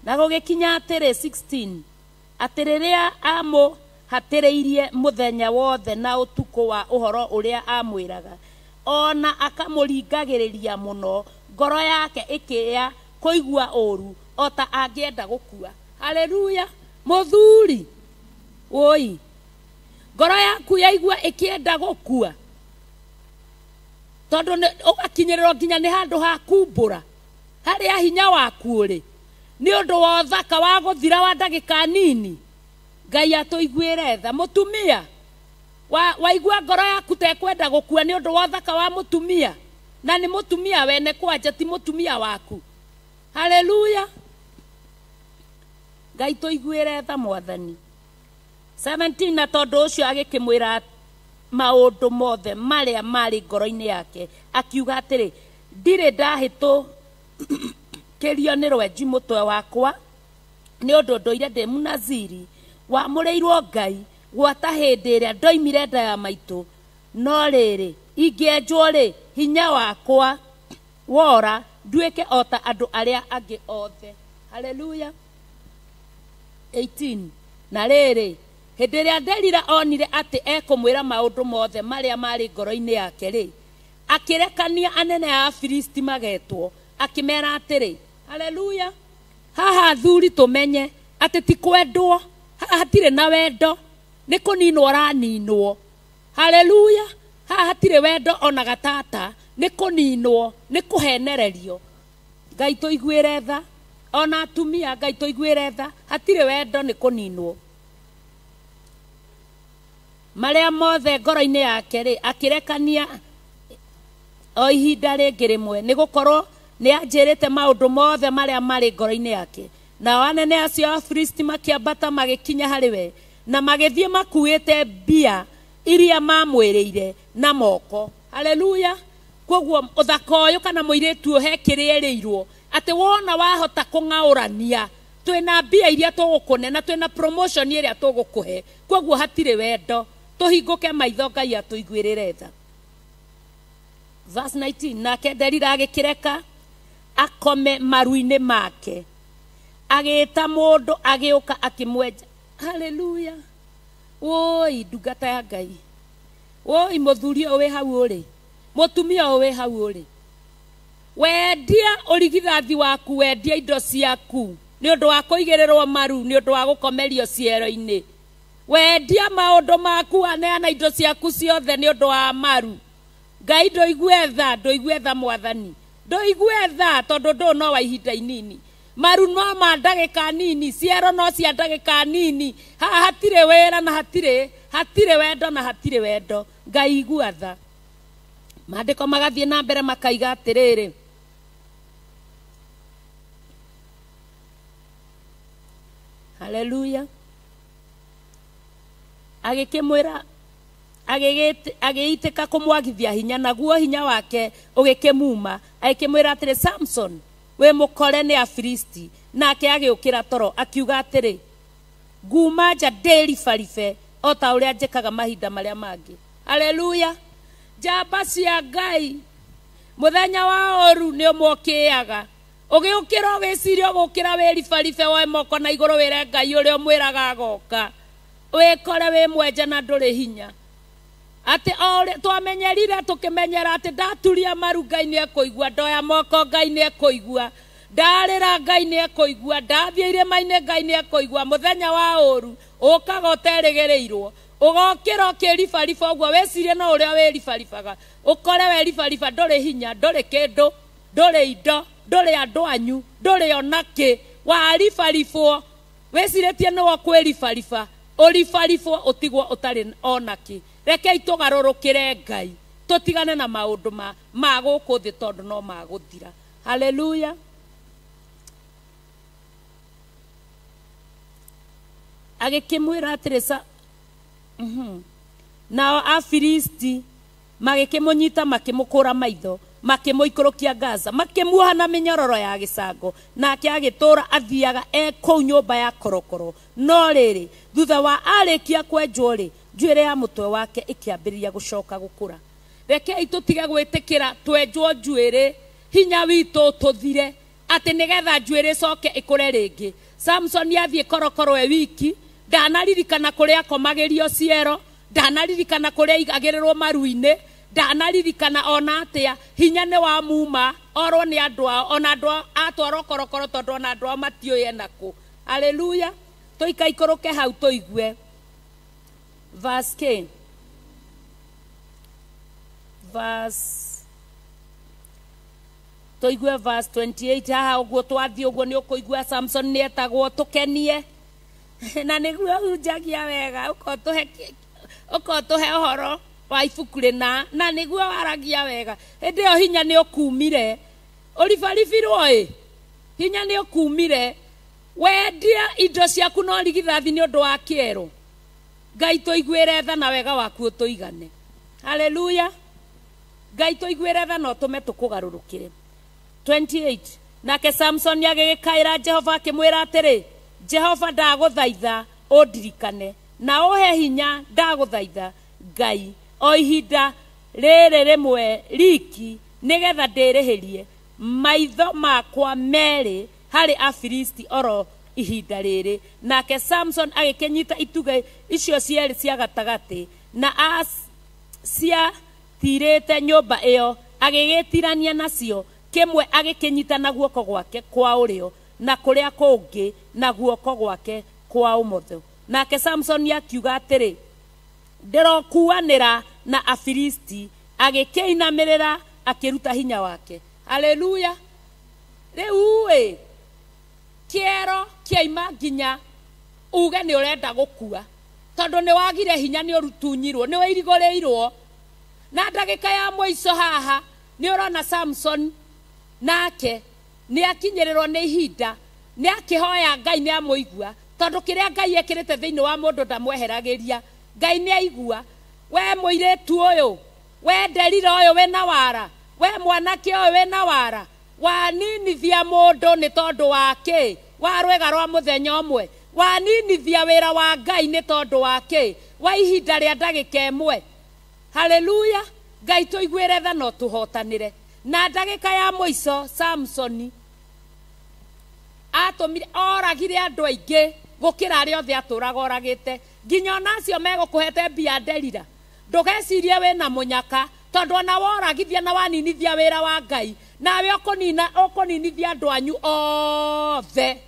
Na gũgĩkinya atĩrĩ, 16, atĩ rĩrĩa amũhatĩrĩirie mũthenya wothe na ũtukũ wa ũhoro ũrĩa amwĩraga, ona akamũringagĩrĩria mũno, ngoro yake ĩkĩya kũigua ũũru o ta angĩenda gũkua. Haleluya. Mũthuri woi, ngoro yaku yaigua ĩkĩenda gũkua, tondũ ũgakinyĩrĩrwo nginya nĩ handũ ha kumbũra harĩa hinya waku ũrĩ, nĩ ũndũ wa ũthaka wa gũthira wa ndagĩka nini. Ngai atũiguĩre tha. Mũtumia waigua ngoro yaku ta ĩkwenda gũkua nĩ ũndũ wa ũthaka wa mũtumia, na nĩ mũtumia wene kwanja, ti mũtumia waku. Haleluya. Ngai tũiguĩre tha Mwathani. 17, na tondũ ũcio agĩkĩmwĩra maũndũ mothe marĩa marĩ ngoro-inĩ yake, akiuga atĩrĩ, ndirĩ ndahĩtũkĩrio nĩ rwenji mũtwe wakwa, nĩ ũndũ ndũire ndĩ Mũnaziri wamũrĩirwo Ngai gwata hĩndĩ ĩrĩa ndoimire nda ya maitũ. No rĩrĩ, ingĩenjwo rĩ, hinya wakwa wora, nduĩke o ta andũ arĩa angĩ othe. Haleluya. 18, na rĩrĩ, hĩndĩ ĩrĩa Delila onire atĩ ekũmwĩra maũndũ mothe marĩa marĩ ngoro-inĩ yake rĩ, akĩrekania anene a Afilisti magetwo, akĩmera atĩrĩ. Haleluya. Haha athuri tũmenye atĩ ti kwendwo, haha hatirĩ na wendo, nĩ kũninwo ũraninwo. Haleluya. Haha hatirĩ wendo ona gatata, nĩ kũninwo, nĩ kũhenererio. Ngai tũiguĩre tha, ona atumia Ngai tũiguĩre tha, hatirĩ wendo, nĩ kũninwo. Marĩa mothe ngoro-inĩ yake rĩ, akĩrekania o ihinda rĩngĩ rĩmwe, nĩ gũkorwo nĩ anjĩrĩte maũndũ mothe marĩa marĩ ngoro-inĩ yake. Nao anene acio a Afilisti makĩambata magĩkinya harĩ we, na magĩthiĩ makuĩte mbia iria mamwĩrĩire na moko. Haleluya. Koguo ũthaka ũyũ kana mũirĩtu ũyũ he kĩrĩa erĩirwo, atĩ wona wahota kũng'aũrania, twĩna mbia iria tũgũkũne na twĩna promotion ĩrĩa tũgũkũhe. Koguo hatirĩ wendo. Tũhingũke maitho Ngai atũiguĩrĩre tha. Verse 19, nake Delila agĩkĩreka akome maru-inĩ make, agĩĩta mũndũ agĩũka akĩmwenja. Haleluya. Woi ndungata ya Ngai, woi mũthuri ũyũ wĩ hau ũrĩ, mũtumia ũyũ wĩ hau ũrĩ, wendia ũrigithathi waku, wendia indo ciaku nĩ ũndũ wa kũigĩrĩrwo maru, nĩ ũndũ wa gũkomerio ciero-inĩ, wendia maũndũ maku, waneana indo ciaku ciothe nĩ ũndũ wa maru. Ngai ndũigue tha, ndũigue tha Mwathani, ndũigue tha, tondũ ndũ no wa ihinda inini. Maru no ma ndagĩka nini, ciero no cia ndagĩka nini. Haha hatirĩ wĩra na hatirĩ wendo na hatirĩ wendo. Ngai igua tha. Maandĩko magathiĩ na mbere makaiga atĩrĩrĩ, haleluya. Agĩkĩmwĩra, agĩitĩka kũmwagithia hinya, naguo hinya wake ũgĩkĩmuma. Agĩkĩmwĩra atĩrĩ, Samson, wĩ mũkore nĩ Afilisti. Nake agĩũkĩra toro akiuga atĩrĩ, nguma nja ndĩribaribe o ta ũrĩa njĩkaga mahinda marĩa mangĩ. Haleluya. Njamba cia Ngai, mũthenya wa ũru nĩ ũmũkĩaga. Ũgĩũkĩra ũgĩciria ũgũkĩra wĩribaribe, woe moko na igũrũ wĩre Ngai ũrĩa ũmwĩraga agoka, wĩkore wĩ mwenja na ndũrĩ hinya. Atĩ o ũrĩa twamenyerire tũkĩmenyera atĩ ndaturia maru Ngai nĩ ekũigua, ndoya moko Ngai nĩ ekũigua, ndarĩra Ngai nĩ ekũigua, ndathiĩ irĩma-inĩ Ngai nĩ ekũigua. Mũthenya wa ũru ũkaga ũterĩgĩrĩirwo, ũgokĩra ũkĩribariba ũguo wĩcirie no ũrĩa wĩribaribaga, ũkore weribariba ndũrĩ hinya, ndũrĩ kĩndũ, ndũrĩ indo, ndũrĩ andũ anyu, ndũrĩ ona kĩ. Waribaribwo wĩcirĩtie nĩwe ũkwĩribariba, ũribaribwo ũtigwo ũtarĩ ona kĩ. Rekei tũgarũrũkĩre Ngai, tũtigane na maũndũ ma gũkũ thĩ tondũ no magũthira. Haleluya. Agĩkĩmwĩra atĩrĩ, nao Afilisti magĩkĩmũnyita, makĩmũkũra maitho, makĩmũikũrũkia Gaza, makĩmuoha na mĩnyororo ya gĩcango. Nake agĩtũũra athiaga e kũu nyũmba ya korokoro. No rĩrĩ, thutha wa arĩkia kwenjwo rĩ, njuĩrĩ ya mũtwe wake ĩkĩambĩrĩria gũcoka gũkũra. Rekei tũtige gwĩtĩkĩra twenjwo njuĩrĩ, hinya witũ tũthire, atĩ nĩgetha njuĩrĩ ĩcoke ĩkũre rĩngĩ. Samson athiĩ korokoro e wiki, ndanaririkana kũrĩa akomagĩrio ciero, ndanaririkana kũrĩa aigagĩrĩrwo maru-inĩ, ndanaririkana ona atĩa. Hinya nĩ wa muma, orwo nĩ andũ ao, ona andũ ao atwarwo korokoro tondũ ona andũ ao matiũĩ ena kũ. Haleluya. Tũikaikũrũke hau tũigue verse K. Verse tũigue verse 28 haha ũguo twathiĩ ũguo nĩ ũkũigua Samson nĩ etagwo tũkenie. Na nĩguo hunjagia wega, ũkotũhe ũhoro wa ibuku rĩna, na nĩguo waragia wega. Hĩndĩ ĩyo hinya nĩ ũkumire, ũribaribirwo ĩ, hinya nĩ ũkumire. Wendia indo ciaku no rigithathi nĩ ũndũ wa kĩero. Ngai tũiguĩre tha na wega waku ũtũigane. Haleluya. Ngai tũiguĩre tha na ũtũme tũkũgarũrũkĩre. 28, nake Samson agĩgĩkaĩra Jehova akĩmwĩra atĩrĩ, Jehova ndagũthaitha ũndirikane na ũhe hinya, ndagũthaitha Ngai, o ihinda rĩrĩ rĩmwe riki, nĩgetha ndĩrĩhĩrie maitho makwa merĩ harĩ Afilisti oro ihinda rĩrĩ. Nake Samson agĩkĩnyita itugĩ icio cierĩ cia gatagatĩ na ciatirĩte nyũmba ĩyo, agĩgĩtirania nacio, kĩmwe agĩkĩnyita na guoko gwake kwa ũrĩo na kũrĩa kũngĩ na guoko gwake kwa ũmotho. Nake Samson akiuga atĩrĩ, ndĩrokuanĩra na Afilisti. Agĩkĩinamĩrĩra akĩruta hinya wake. Haleluya. Rĩu ĩ, kĩero kĩaima nginya uge nĩ ũrenda gũkua, tondũ nĩ wagire hinya, nĩ ũrutunyirwo, nĩ wĩirigũrĩirwo. Na ndagĩka ya mũico haha nĩ ũrona Samson nake nĩ akinyĩrĩrwo nĩ ihinda, nĩ akĩhoya Ngai nĩ amũigua, tondũ kĩrĩa Ngai ekĩrĩte thĩinĩ wa mũndũ ndamweheragĩria. Ngai nĩ aigua. We mũirĩtu ũyũ, we Delila ũyũ wĩna wara, we mwanake ũyũ wĩna wara, waninithia mũndũ nĩ tondũ wa kĩ? Wa rwĩga rwa mũthenya ũmwe. Waninithia wĩra wa Ngai nĩ tondũ wa kĩ? wa ihinda rĩa ndagĩka ĩmwe. Haleluya. Ngai tũiguĩre tha no tũhotanĩre. Na ndagĩka ya mũico Samsoni atũmire oragire andũ aingĩ gũkĩra arĩa othe atũraga oragĩte, nginya ona acio megũkũhete mbia nderira. Ndũgecirie wĩna mũnyaka, tondũ ona woragithia na waninithia wĩra wa Ngai, nawe ũkũninithia andũ anyu othe.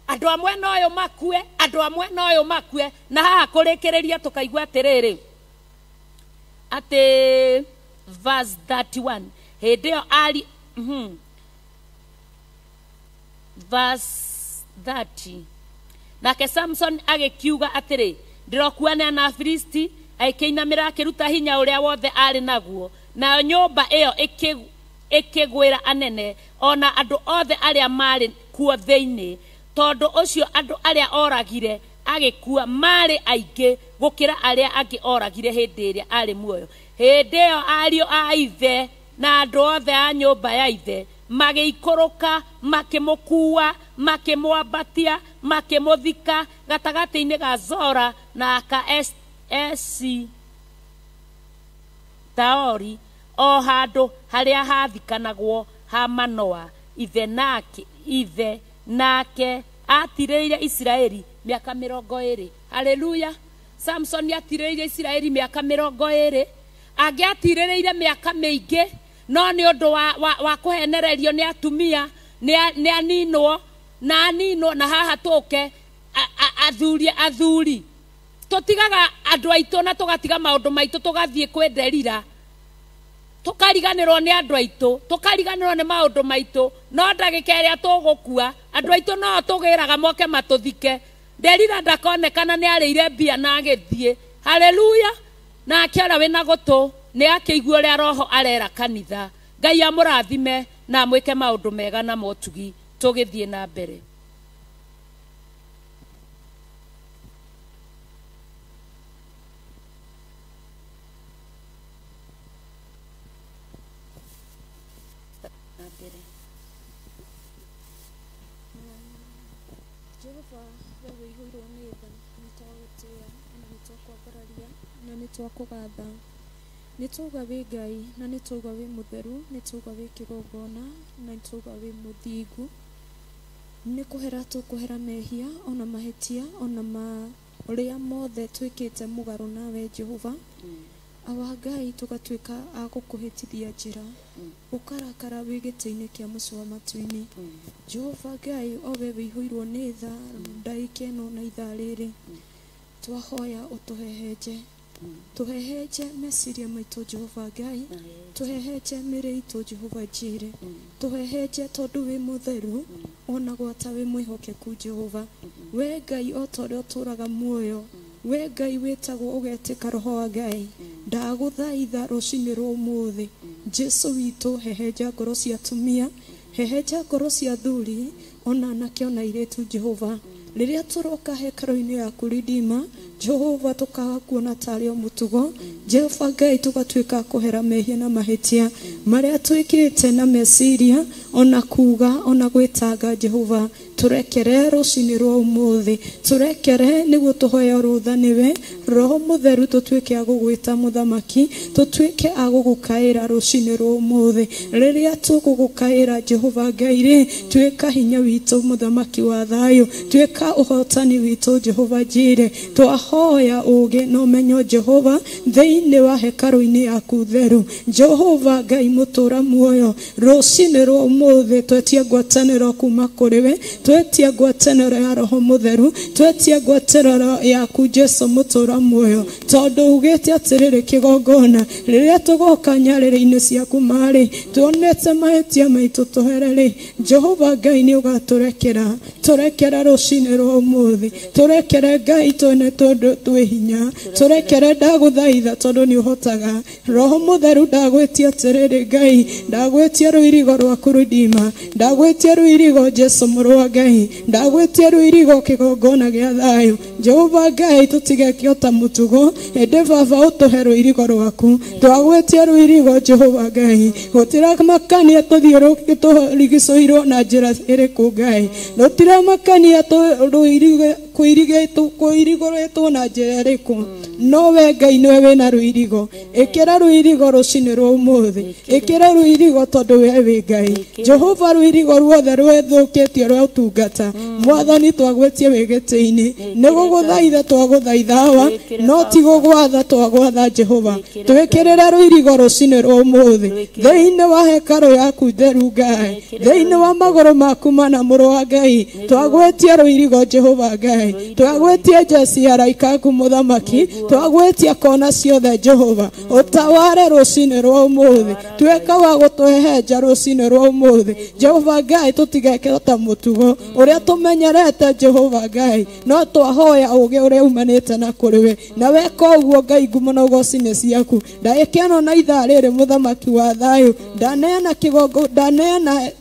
Andũ a mwena ũyũ makue, andũ a mwena ũyũ makue. Na haha kũrĩkĩrĩria tũkaigua atĩrĩrĩ, atĩ verse 31 hĩndĩ ĩyo ari verse 30 nake Samson agĩkiuga atĩrĩ, ndĩrokuana na Afilisti. Akĩinamĩra akĩruta hinya ũrĩa wothe arĩ naguo, nayo nyũmba ĩyo ĩkĩgwĩra anene ona andũ othe arĩa marĩ kuo thĩinĩ. Tondũ ũcio andũ arĩa oragire agĩkua marĩ aingĩ gũkĩra arĩa angĩ oragire hĩndĩ ĩrĩa arĩ muoyo. Hĩndĩ ĩyo ariũ a ithe na andũ othe a nyũmba ya ithe magĩikũrũka, makĩmũkuua, makĩmwambatia, makĩmũthika gatagatĩ-inĩ ga Zora na ka Esi Taori, o handũ harĩa hathikanagwo ha Manoa ithe nake atirĩire Isiraeli mĩaka 20. Haleluya. Samson atirĩire Isiraeli mĩaka 20. Angĩatirĩrĩire mĩaka mĩingĩ, no nĩ ũndũ wa kũhenererio nĩ atumia, nĩ aninwo na aninwo. Na haha tũke athuri tũtigaga andũ aitũ na tũgatiga maũndũ maitũ, tũgathiĩ kwĩ tũkariganĩrwo nĩ andũ aitũ, tũkariganĩrwo nĩ maũndũ maitũ. No ndagĩka ĩrĩa tũgũkua andũ aitũ no tũgĩraga moke matũthike. Nderira ndakonekana nĩ arĩire mbia na agĩthiĩ. Haleluya. Nake ũrĩa wĩna gũtũ nĩ akĩigua ũrĩa Roho arera kanitha. Ngai amũrathime na amwĩke maũndũ mega na motugi. Tũgĩthiĩ na mbere. Jehova, we wĩihũirwo nĩ tha, nĩ twagũtĩĩa na nĩ twakwambararia na nĩ twakũgatha. Nĩ twauga wĩ Ngai na nĩ twauga wĩ mũtheru, nĩ twauga wĩ kĩgongona na nĩ twauga wĩ mũthingu. Nĩ kũhera tũkũhera mehia ona mahĩtia ona marĩa mothe twĩkĩte mũgarũ nawe Jehova. Awa Ngai, tũgatuĩka a gũkũhĩtithia njĩra, ũkarakara wĩ gĩtĩ-inĩ kĩa mũciĩ wa matu-inĩ. Jehova Ngai, o we wĩihũirwo nĩ tha, ndagĩka ĩno na ithaa rĩrĩ, twahoya ũtũhehenje, tũhehenje meciria maitũ Jehova Ngai, tũhehenje mĩĩrĩ itũ Jehova Njĩre, tũhehenje tondũ wĩ mũtheru ona gwata wĩ mwĩhokeku Jehova. We Ngai, o ta ũrĩa ũtũũraga muoyo, we Ngai wĩtagwo ũgetĩka Roho wa Ngai, ndagũthaitha rũcinĩ rwa ũmũthĩ, Jesu witũ, hehenja ngoro cia atumia, hehenja ngoro cia athuri, ona anake ona airĩtu Jehova. Rĩrĩa tũroka hekarũ-inĩ yaku Ridima, Jehova, tũkaga kuona tarĩ o mũtugo. Jehova Ngai, tũgatuĩka kũhera mehia na mahĩtia marĩa twĩkĩte na meciria ona kuga ona gwĩtanga Jehova. Tũrekere rũcinĩ rwa ũmũthĩ, tũrekere nĩguo tũhoe rũtha nĩwe Roho Mũtheru, tũtuĩke a gũgwĩta mũthamaki, tũtuĩke a gũgũkaĩra rũcinĩ rwa ũmũthĩ. Rĩrĩa tũgũgũkaĩra Jehova Ngai rĩ, tuĩka hinya witũ mũthamaki wa thayũ, tuĩka ũhotani witũ Jehova Njĩre. Twahoya ũũgĩ na ũmenyo Jehova thĩinĩ wa hekarũ-inĩ yaku theru. Jehova Ngai mũtũũra muoyo, rũcinĩ rwa ũmũthĩ twetia ngwatanĩro kuma kũrĩ we, twetia ngwatanĩro ya Roho Mũtheru, twetia ngwatanĩro yaku Jesu mũtũũra muoyo, tondũ ugĩte atĩrĩrĩ kĩgongona, rĩrĩa tũgoka nyarĩrĩ-inĩ ciaku marĩ tuonete mahĩtia maitũ tũhere rĩ, Jehova Ngai nĩ ũgatũrekera. Tũrekere rũcinĩ rwa ũmũthĩ, tũrekere Ngai twene tondũ twĩ hinya, tũrekere ndagũthaitha tondũ nĩ ũhotaga. Roho Mũtheru, ndagwĩtia atĩrĩrĩ Ngai, ndagwĩtia rũirigo rwaku Rudima, ndagwĩtia rũirigo Jesu mũrũ wa Ngai ndagwĩtie rũirigo kĩgongona gĩa thayũ Jehova Ngai tũtigeke ta mũtugo ĩndĩ baba ũtũhe rũirigo rwaku twagwĩtie rũirigo Jehova Ngai gũtiramakania tũthiĩ tũrigicũirwo na njĩra ĩrĩkũ Ngai gũtiramakania kũirigĩtwo na njĩra ĩrĩkũ no we Ngai nĩwe wĩna rũirigo ĩkĩra rũirigo rũcinĩ rwa ũmũthĩ ĩkĩra rũirigo tondũ we wĩ Ngai Jehova rũirigo ruothe rwethũkĩtio rwa ũtungata mwathani twagwĩtie wĩ gĩtĩ-inĩ nĩ gũgũthaitha twagũthaitha hawa no ti gũgwatha twagwatha Jehova twĩkĩrĩre rũirigo rũcinĩ rwa ũmũthĩ thĩinĩ wa hekarũ yaku theru Ngai thĩinĩ wa magũrũ maku mana mũrũ wa Ngai twagwĩtie rũirigo Jehova Ngai twagwĩtie njeci ya araika aku mũthamaki twagwĩtie kona ciothe Jehova ũtaware rũcinĩ rwa ũmũthĩ tuĩka wa gũtũhehenja rũcinĩ rwa ũmũthĩ Jehova Ngai tũtigeke ta mũtugo ũrĩa tũmenyerete Jehova Ngai no twahoya ũgĩ ũrĩa umanĩte na kũrĩ we na weka ũguo Ngai ngumo na ũgoci nĩ ciaku ndagĩka ĩno na ithaa rĩrĩ mũthamaki wa thayũ ndaneana kĩgongo ndaneana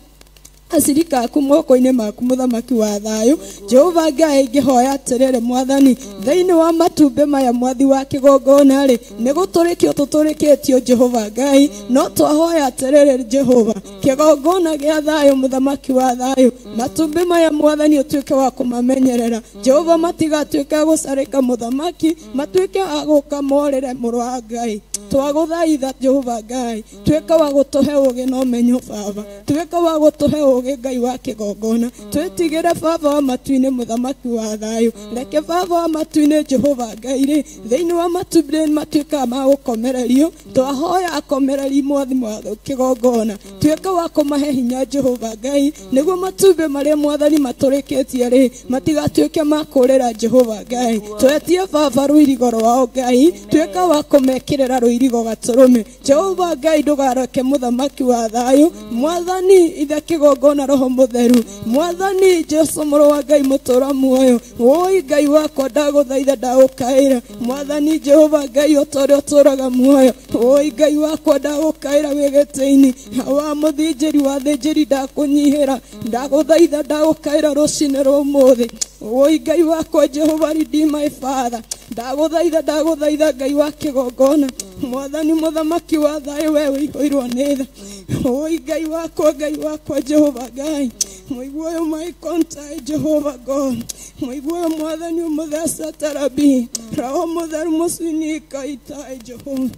acirika aku moko-inĩ maku mũthamaki wa thayũ Jehova Ngai ngĩhoya atĩrĩrĩ mwathani thĩinĩ wa matumbĩ maya mwathi wa kĩgongona rĩ nĩ gũtũrĩkio tũtũrĩkĩtio Jehova Ngai no twahoya atĩrĩrĩ Jehova kĩgongona gĩa thayũ mũthamaki wa thayũ matumbĩ maya mwathani ũtuĩke wa kũmamenyerera Jehova matigatuĩke a gũcarĩka mũthamaki matuĩke a gũka morĩre mũrũ wa Ngai twagũthaitha Jehova Ngai tuĩka wa gũtũhe ũgĩ na ũmenyo baba tuĩka wa gũtũhe ũgĩ Ngai wa kĩgongona twĩtigĩre baba wa matu-inĩ mũthamaki wa thayũ reke baba wa matu-inĩ Jehova Ngai rĩ thĩinĩ wa matumbĩ matuĩkaga ma gũkomererio twahoya akomereri mwathi wa kĩgongona tuĩka wa kũmahe hinya Jehova Ngai nĩguo matumbĩ marĩa mwathani matũrĩkĩtie rĩ matigatuĩke ma kũrĩra Jehova Ngai twetie baba rũirigo rwao Ngai tuĩka wa kũmekĩrĩra rũirigo gatũrũme Jehova Ngai ndũgareke mũthamaki wa thayũ mwathani ithe kĩgongona roho mũtheru mwathani Jesu mũrũ wa Ngai mũtũra muoyo woi Ngai wakwa ndagũthaitha ndagũkaĩra mwathani Jehova Ngai ũta ũrĩa ũtũraga muoyo woi Ngai wakwa ndagũkaĩra wĩ gĩtĩ-inĩ wa mũthĩnjĩri wa thĩnjĩri ndakũnyihĩra ndagũthaitha ndagũkaĩra rũcinĩ rwa ũmũthĩ woi Ngai wakwa Jehova redeem my father ndagũthaitha ndagũthaitha Ngai wa kĩgongona mwathani mũthamaki wa thayũ we ũihũirwo nĩ tha woi Ngai wakwa Jehova Ngai mũigua ũyũ maikontai Jehova God mũigua ũyũ mwathani ũmũtheca tarabi roho mũtheru mũcinikaitai Jehova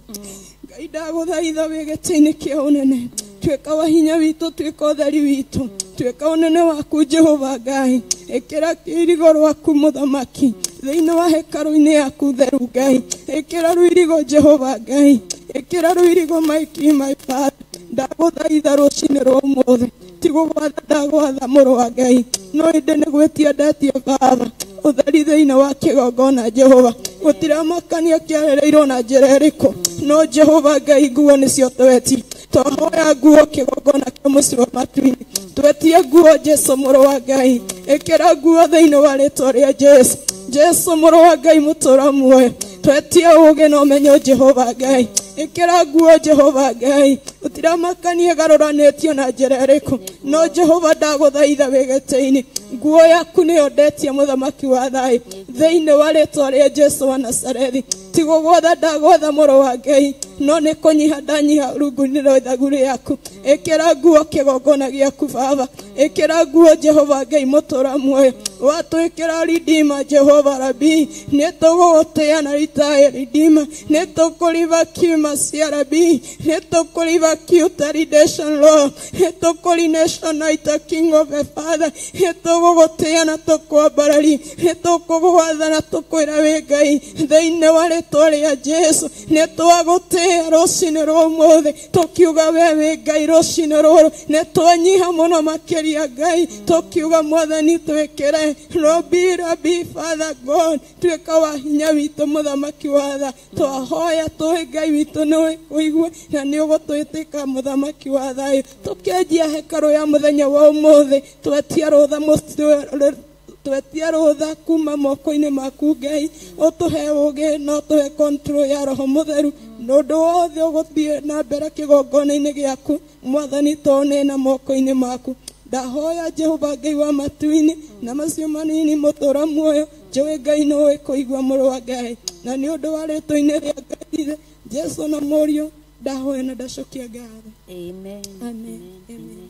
Ngai ndagũthaitha wĩ gĩtĩ-inĩ kĩa ũnene tuĩka wa hinya witũ tuĩka ũtheri witũ tuĩka ũnene waku Jehova Ngai ĩkĩra kĩirigo rwaku mũthamaki thĩinĩ wa hekarũ-inĩ yaku theru Ngai ĩkĩra rũirigo Jehova Ngai ĩkĩra rũirigo my king my father ndagũthaitha rũcinĩ rwa ũmũthĩ ti gũgwatha ndagwatha mũrũ wa Ngai no ĩndĩ nĩ gwĩtia ndetie baba ũtheri thĩinĩ wa kĩgongona Jehova gũtiramakania kĩarereirwo na njĩra ĩrĩkũ no Jehova Ngai nguo nĩcio tweti twahoya nguo kĩgongona kĩa mũciĩ wa matu-inĩ twetie nguo Jesu mũrũ wa Ngai ĩkĩra nguo thĩinĩ wa rĩtwa rĩa Jesu Jesu mũrũ wa Ngai mũtũra muoyo twetie ũgĩ na ũmenyo Jehova Ngai ĩkĩra nguo Jehova Ngai gũtiramakania garũranĩtio na njĩra ĩrĩkũ no Jehova ndagũthaitha wĩ gĩtĩ-inĩ nguo yaku nĩyo ndetia mũthamaki wa thayũ thĩinĩ wa rĩtwa rĩa Jesu wa Nazarethi ti gũgwatha ndagwatha mũrũ wa Ngai no nĩ kũnyiha ndanyiha rungu-inĩ rwa ithagũ rĩaku ĩkĩra nguo kĩgongona gĩaku baba ĩkĩra nguo Jehova Ngai mũtũra muoyo watwĩkĩra ridima Jehova Rabi nĩ tũgũgũtĩĩa na ritaĩ ridima nĩ tũkũriba kiuma cia Rabi nĩ tũkũriba kiutaridation law nĩ tũkũrination naita king of the father nĩ tũgũgũtĩĩa na tũkwambarari nĩ tũkũgwatha na tũkwĩra wĩ Ngai thĩinĩ wa rĩtwa rĩa Jesu nĩ twagũtĩĩa rũcinĩ rwa ũmũthĩ tũkiuga we wĩ Ngai rũcinĩ rũrũ nĩ twanyiha mũno makĩria Ngai tũkiuga mwathani twĩkĩre Rabi Rabi Father God tuĩka wa hinya witũ mũthamaki wa tha twahoya tũĩ Ngai witũ nĩ ũigue na nĩ ũgũtwĩtĩka mũthamaki wa thayũ tũkĩanjia hekarũ ya mũthenya wa ũmũthĩ twetia rũtha twetia rũtha kuma moko-inĩ maku Ngai ũtũhe ũgĩ na ũtũhe control ya roho mũtheru na ũndũ wothe ũgũthiĩ na mbere kĩgongona-inĩ gĩaku mwathani tone na moko-inĩ maku Ndahoya Jehova Ngai wa matu-inĩ na macio manini mũtũra muoyo njũĩ Ngai nowe kũigua mũrũ wa Ngai na nĩ ũndũ wa rĩtwa-inĩ rĩa Ngai Ithe Jesu na Mũriũ ndahoya na ndacokia ngatho. Amen. Amen. Amen.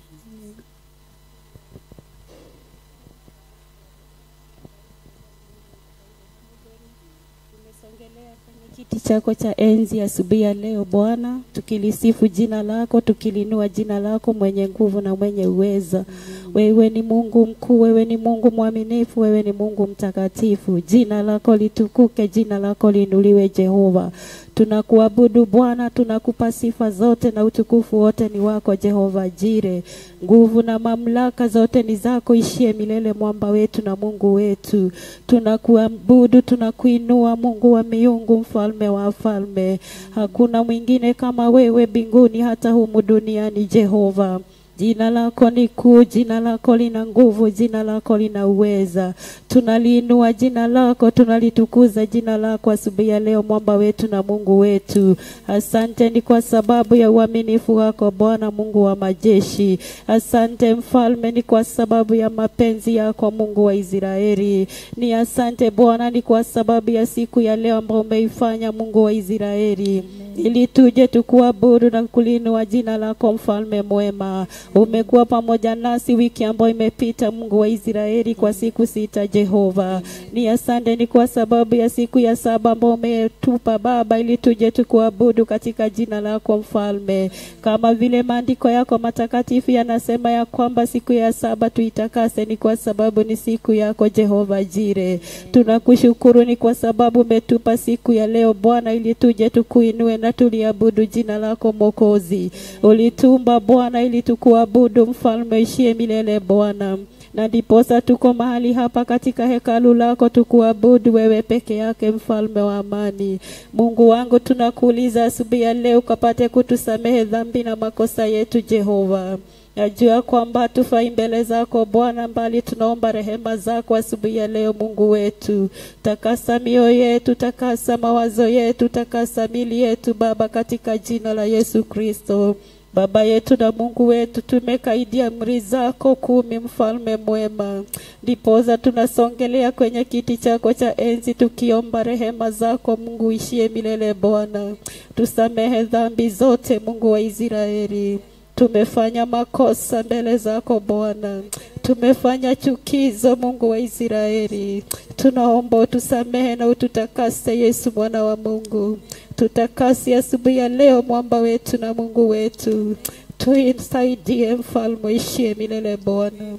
Kiti chako cha enzi asubuhi ya leo Bwana, tukilisifu jina lako, tukilinua jina lako mwenye nguvu na mwenye uweza. Wewe ni Mungu mkuu, wewe ni Mungu mwaminifu, wewe ni Mungu mtakatifu. Jina lako litukuke, jina lako liinuliwe Jehova. Tunakuabudu Bwana, tunakupa sifa zote na utukufu wote ni wako Jehova Jire. Nguvu na mamlaka zote ni zako, ishie milele mwamba wetu na Mungu wetu. Tunakuabudu, tunakuinua Mungu wa miungu, mfalme wa falme. Hakuna mwingine kama wewe mbinguni hata humu duniani Jehova. Jina lako ni kuu, jina lako lina nguvu, jina lako lina uweza. Tunaliinua jina lako, tunalitukuza jina lako asubuhi ya leo, mwamba wetu na Mungu wetu. Asante ni kwa sababu ya uaminifu wako Bwana Mungu wa majeshi. Asante mfalme ni kwa sababu ya mapenzi yako Mungu wa Israeli. Ni asante Bwana ni kwa sababu ya siku ya leo ambayo umeifanya Mungu wa Israeli, ili tuje tukuabudu na kuliinua jina lako mfalme mwema. Umekuwa pamoja nasi wiki ambayo imepita Mungu wa Israeli kwa siku 6 Jehova. Ni asante ni kwa sababu ya siku ya 7 ambayo umetupa Baba, ili tuje tukuabudu katika jina lako mfalme. Kama vile maandiko yako matakatifu yanasema ya kwamba siku ya 7 tuitakase, ni kwa sababu ni siku yako Jehova Jire. Tunakushukuru ni kwa sababu umetupa siku ya leo Bwana, ili tuje tukuinue na tuliabudu jina lako Mwokozi. Ulitumba Bwana ili tukuabudu mfalme ishie milele Bwana. Na ndiposa tuko mahali hapa katika hekalu lako tukuabudu wewe peke yake mfalme wa amani. Mungu wangu, tunakuuliza asubuhi ya leo ukapate kutusamehe dhambi na makosa yetu Jehova. Najua kwamba hatufai mbele zako Bwana, mbali tunaomba rehema zako asubuhi ya leo Mungu wetu. Takasa mioyo yetu, takasa mawazo yetu, takasa mili yetu Baba, katika jina la Yesu Kristo. Baba yetu na Mungu wetu, tumekaidia amri zako 10 mfalme mwema. Ndiposa tunasongelea kwenye kiti chako cha enzi tukiomba rehema zako Mungu ishie milele Bwana. Tusamehe dhambi zote Mungu wa Israeli. Tumefanya makosa mbele zako Bwana, tumefanya chukizo Mungu wa Israeli. Tunaomba utusamehe na ututakase Yesu mwana wa Mungu. Tutakase asubuhi ya leo mwamba wetu na Mungu wetu. Tusaidie mfalme ishie milele Bwana.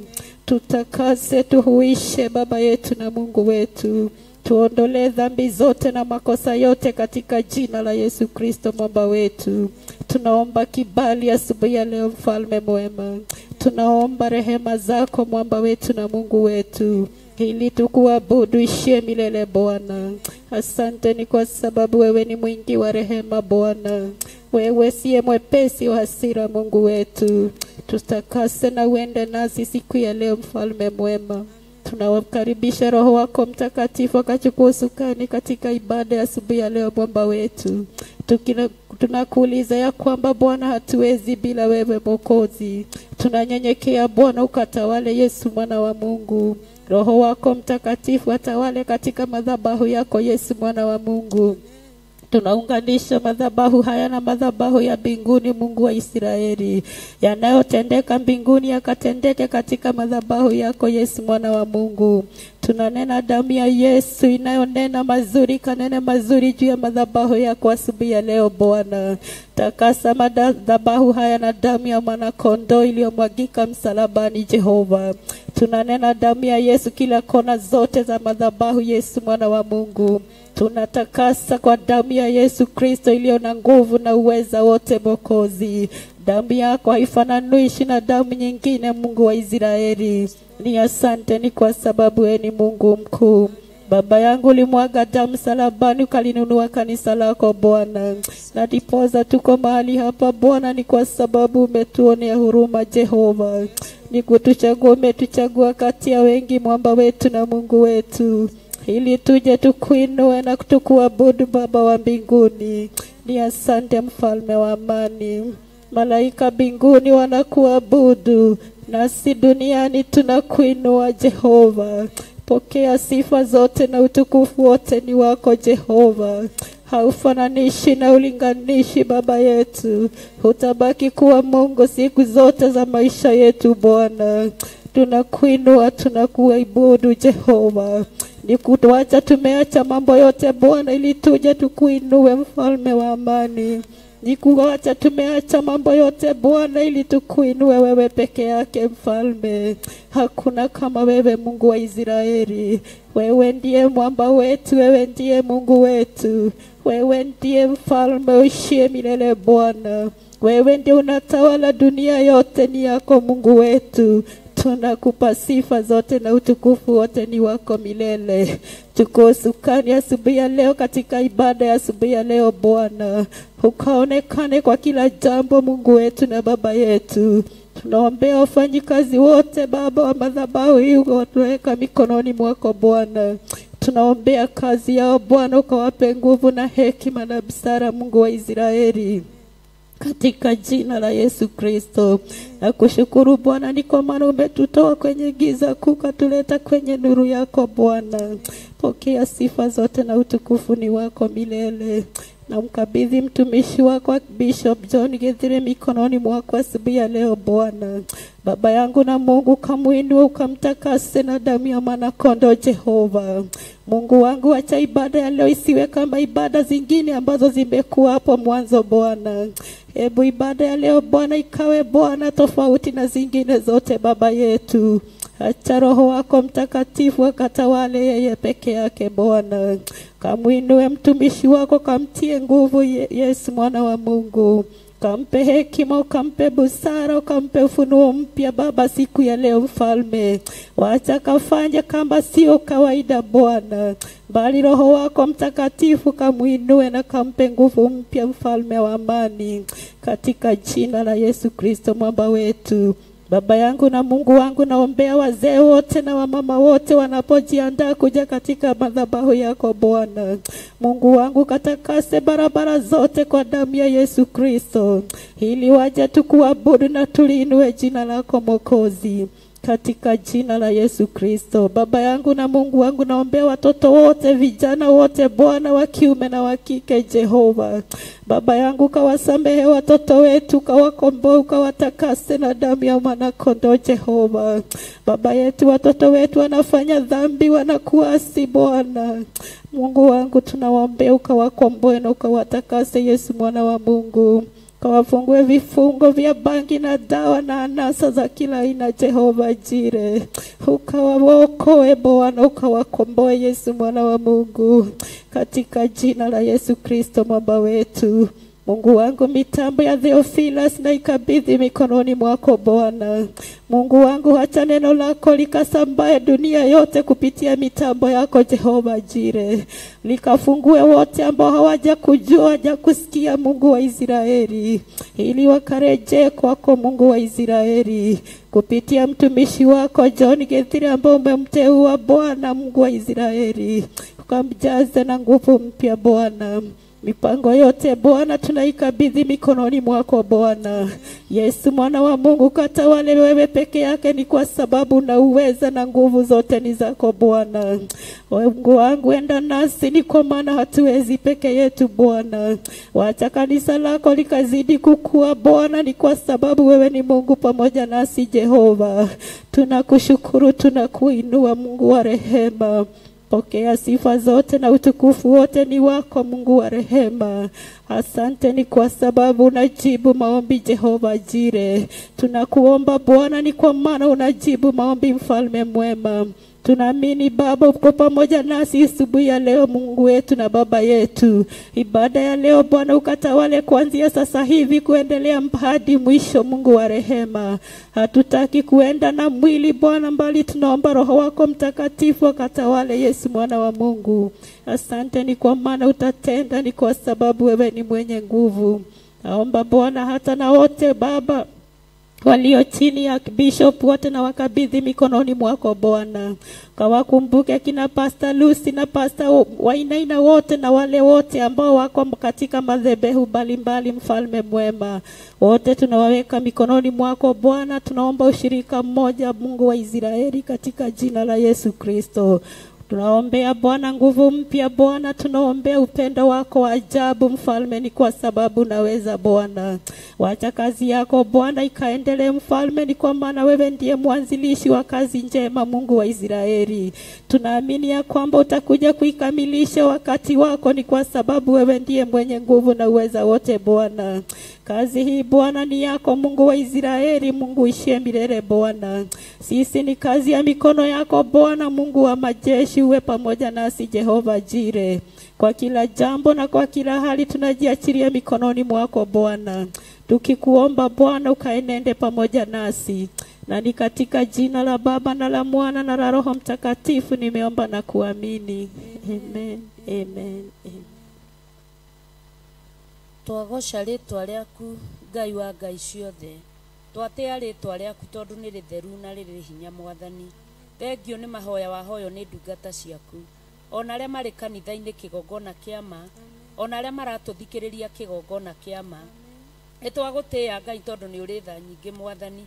Tutakase, tuhuishe Baba yetu na Mungu wetu. Tuondolee dhambi zote na makosa yote katika jina la Yesu Kristo mwamba wetu. Tunaomba kibali asubuhi ya leo mfalme mwema. Tunaomba rehema zako mwamba wetu na Mungu wetu, ili tukuabudu ishie milele Bwana. Asante ni kwa sababu wewe ni mwingi wa rehema Bwana. Wewe siye mwepesi wa hasira Mungu wetu. Tutakase na uende nasi siku ya leo mfalme mwema. Tunawakaribisha Roho wako Mtakatifu akachukua usukani katika ibada ya asubuhi ya leo mwamba wetu. Tunakuuliza ya kwamba Bwana hatuwezi bila wewe Mwokozi. Tunanyenyekea Bwana, ukatawale Yesu mwana wa Mungu. Roho wako Mtakatifu atawale katika madhabahu yako Yesu mwana wa Mungu. Tunaunganisha madhabahu haya na madhabahu ya mbinguni Mungu wa Israeli. Yanayotendeka mbinguni yakatendeke katika madhabahu yako Yesu mwana wa Mungu. Tunanena damu ya Yesu inayonena mazuri, kanene mazuri juu ya madhabahu yako asubuhi ya leo Bwana. Takasa madhabahu haya na damu ya mwana kondoo iliyomwagika msalabani Jehova. Tunanena damu ya Yesu kila kona zote za madhabahu Yesu mwana wa Mungu. Tunatakasa kwa damu ya Yesu Kristo iliyo na nguvu na uweza wote Mwokozi. Damu yako haifananishi na damu nyingine Mungu wa Israeli. Ni asante ni kwa sababu wewe ni Mungu mkuu. Baba yangu ulimwaga damu msalabani ukalinunua kanisa lako Bwana. Na ndiposa tuko mahali hapa Bwana ni kwa sababu umetuonea huruma Jehova. Ni kutuchagua, umetuchagua kati ya wengi mwamba wetu na Mungu wetu, ili tuje tukuinue na tukuabudu Baba wa mbinguni. Ni asante mfalme wa amani. Malaika mbinguni wanakuabudu. Nasi duniani tunakuinua Jehova. Pokea sifa zote na utukufu wote ni wako Jehova. Haufananishi na ulinganishi Baba yetu. Hutabaki kuwa Mungu siku zote za maisha yetu Bwana. Tunakuinua, tunakuabudu Jehova. Ni kutuacha tumeacha mambo yote Bwana ili tuje tukuinue mfalme wa amani. Ni kuacha tumeacha mambo yote Bwana ili tukuinue wewe peke yake mfalme. Hakuna kama wewe Mungu wa Israeli. Wewe ndiye mwamba wetu, wewe ndiye Mungu wetu. Wewe ndiye mfalme uishie milele Bwana. Wewe ndiye unatawala dunia yote, ni yako Mungu wetu. Tunakupa sifa zote na utukufu wote ni wako milele. Tuko usukani asubuhi ya leo katika ibada ya asubuhi ya leo Bwana. Ukaonekane kwa kila jambo Mungu wetu na Baba yetu. Tunaombea wafanyikazi wote Baba wa madhabahu hii, ukawaweka mikononi mwako Bwana. Tunaombea kazi yao Bwana, ukawape nguvu na hekima na busara Mungu wa Israeli. Katika jina la Yesu Kristo. Na kushukuru Bwana ni kwa maana umetutoa kwenye giza kuu ukatuleta kwenye nuru yako Bwana. Pokea sifa zote na utukufu ni wako milele. Na mkabidhi mtumishi wako Bishop John Githire mikononi mwako asubuhi ya leo Bwana. Baba yangu na Mungu, ukamuinue ukamtakase na damu ya mwana kondoo Jehova. Mungu wangu, acha ibada ya leo isiwe kama ibada zingine ambazo zimekuwa hapo mwanzo Bwana. Hebu ibada ya leo Bwana ikawe Bwana tofauti na zingine zote Baba yetu. Acha Roho wako Mtakatifu akatawale yeye peke yake Bwana. Kamuinue mtumishi wako, kamtie nguvu Yesu mwana wa Mungu. Kampe hekima, ukampe busara, ukampe ufunuo mpya Baba siku ya leo mfalme. Wacha kafanye kama sio kawaida Bwana, bali Roho wako Mtakatifu kamuinue na kampe nguvu mpya mfalme wa amani. Katika jina la Yesu Kristo mwamba wetu. Baba yangu na Mungu wangu, naombea wazee wote na wamama wote wanapojiandaa kuja katika madhabahu yako Bwana. Mungu wangu, katakase barabara zote kwa damu ya Yesu Kristo, ili waje tukuabudu na tuliinue jina lako Mwokozi. Katika jina la Yesu Kristo. Baba yangu na Mungu wangu, naombea watoto wote, vijana wote Bwana, wa kiume na wa kike Jehova. Baba yangu, kawasamehe watoto wetu, kawakomboe, ukawatakase na damu ya mwana kondoo Jehova. Baba yetu, watoto wetu wanafanya dhambi, wanakuasi Bwana. Mungu wangu, tunawaombea ukawakomboe na ukawatakase Yesu mwana wa Mungu. Kawafungue vifungo vya bangi na dawa na anasa za kila aina Jehova Jire. Ukawaokoe Bwana, ukawakomboe Yesu mwana wa Mungu. Katika jina la Yesu Kristo mwamba wetu. Mungu wangu, mitambo ya Theophilus na ikabidhi mikononi mwako Bwana. Mungu wangu, acha neno lako likasambae dunia yote kupitia mitambo yako Jehova Jire. Likafungue wote ambao hawajakujua, hawajakusikia Mungu wa Israeli, ili wakarejee kwako Mungu wa Israeli. Kupitia mtumishi wako John Githire ambao umemteua Bwana Mungu wa Israeli, ukamjaze na nguvu mpya Bwana. Mipango yote Bwana tunaikabidhi mikononi mwako Bwana. Yesu mwana wa Mungu, katawale wewe peke yake, ni kwa sababu na uweza na nguvu zote ni zako Bwana. Mungu wangu, enda nasi, ni kwa maana hatuwezi peke yetu Bwana. Wacha kanisa lako likazidi kukua Bwana, ni kwa sababu wewe ni Mungu pamoja nasi Jehova. Tunakushukuru, tunakuinua Mungu wa rehema. Pokea sifa zote na utukufu wote ni wako Mungu wa rehema. Asante ni kwa sababu unajibu maombi Jehova Jire. Tunakuomba Bwana ni kwa maana unajibu maombi mfalme mwema. Tunaamini Baba uko pamoja nasi asubuhi ya leo Mungu wetu na Baba yetu. Ibada ya leo Bwana ukatawale kuanzia sasa hivi kuendelea hadi mwisho Mungu wa rehema. Hatutaki kuenda na mwili Bwana, mbali tunaomba Roho wako Mtakatifu akatawale Yesu mwana wa Mungu. Asante ni kwa maana utatenda, ni kwa sababu wewe ni mwenye nguvu. Naomba Bwana hata na wote Baba Walio chini ya bishop wote na wakabidhi mikononi mwako Bwana. Kawakumbuke kina Pastor Lucy na Pastor Wainaina wote na wale wote ambao wako katika madhehebu mbalimbali, mfalme mwema. Wote tunawaweka mikononi mwako Bwana. Tunaomba ushirika mmoja, Mungu wa Israeli, katika jina la Yesu Kristo. Tunaombea Bwana nguvu mpya Bwana, tunaombea upendo wako wa ajabu mfalme, ni kwa sababu naweza Bwana. Wacha kazi yako Bwana ikaendelee mfalme, ni kwa maana wewe ndiye mwanzilishi wa kazi njema, Mungu wa Israeli. Tunaamini ya kwamba utakuja kuikamilisha wakati wako, ni kwa sababu wewe ndiye mwenye nguvu na uweza wote Bwana. Kazi hii Bwana ni yako, Mungu wa Israeli, Mungu ishie milele Bwana. Sisi ni kazi ya mikono yako Bwana, Mungu wa majeshi, uwe pamoja nasi Jehova Jire. Kwa kila jambo na kwa kila hali tunajiachilia mikononi mwako Bwana. Tukikuomba Bwana ukaenende pamoja nasi. Na ni katika jina la Baba na la Mwana na la Roho Mtakatifu nimeomba na kuamini. Amen. Amen. Amen. Twagoca rĩtwa rĩaku Ngai wa ngai ciothe. Twatĩa rĩtwa rĩaku tondũ nĩ rĩtheru na rĩrĩ hinya Mwathani. Thengio nĩ mahoya wahoywo nĩ ndungata ciaku, ona arĩa marĩ kanitha-inĩ kĩgongona kĩa ma, ona arĩa maratũthikĩrĩria kĩgongona kĩa ma. Nĩ twagũtĩĩa Ngai tondũ nĩ ũrĩ tha nyingĩ Mwathani.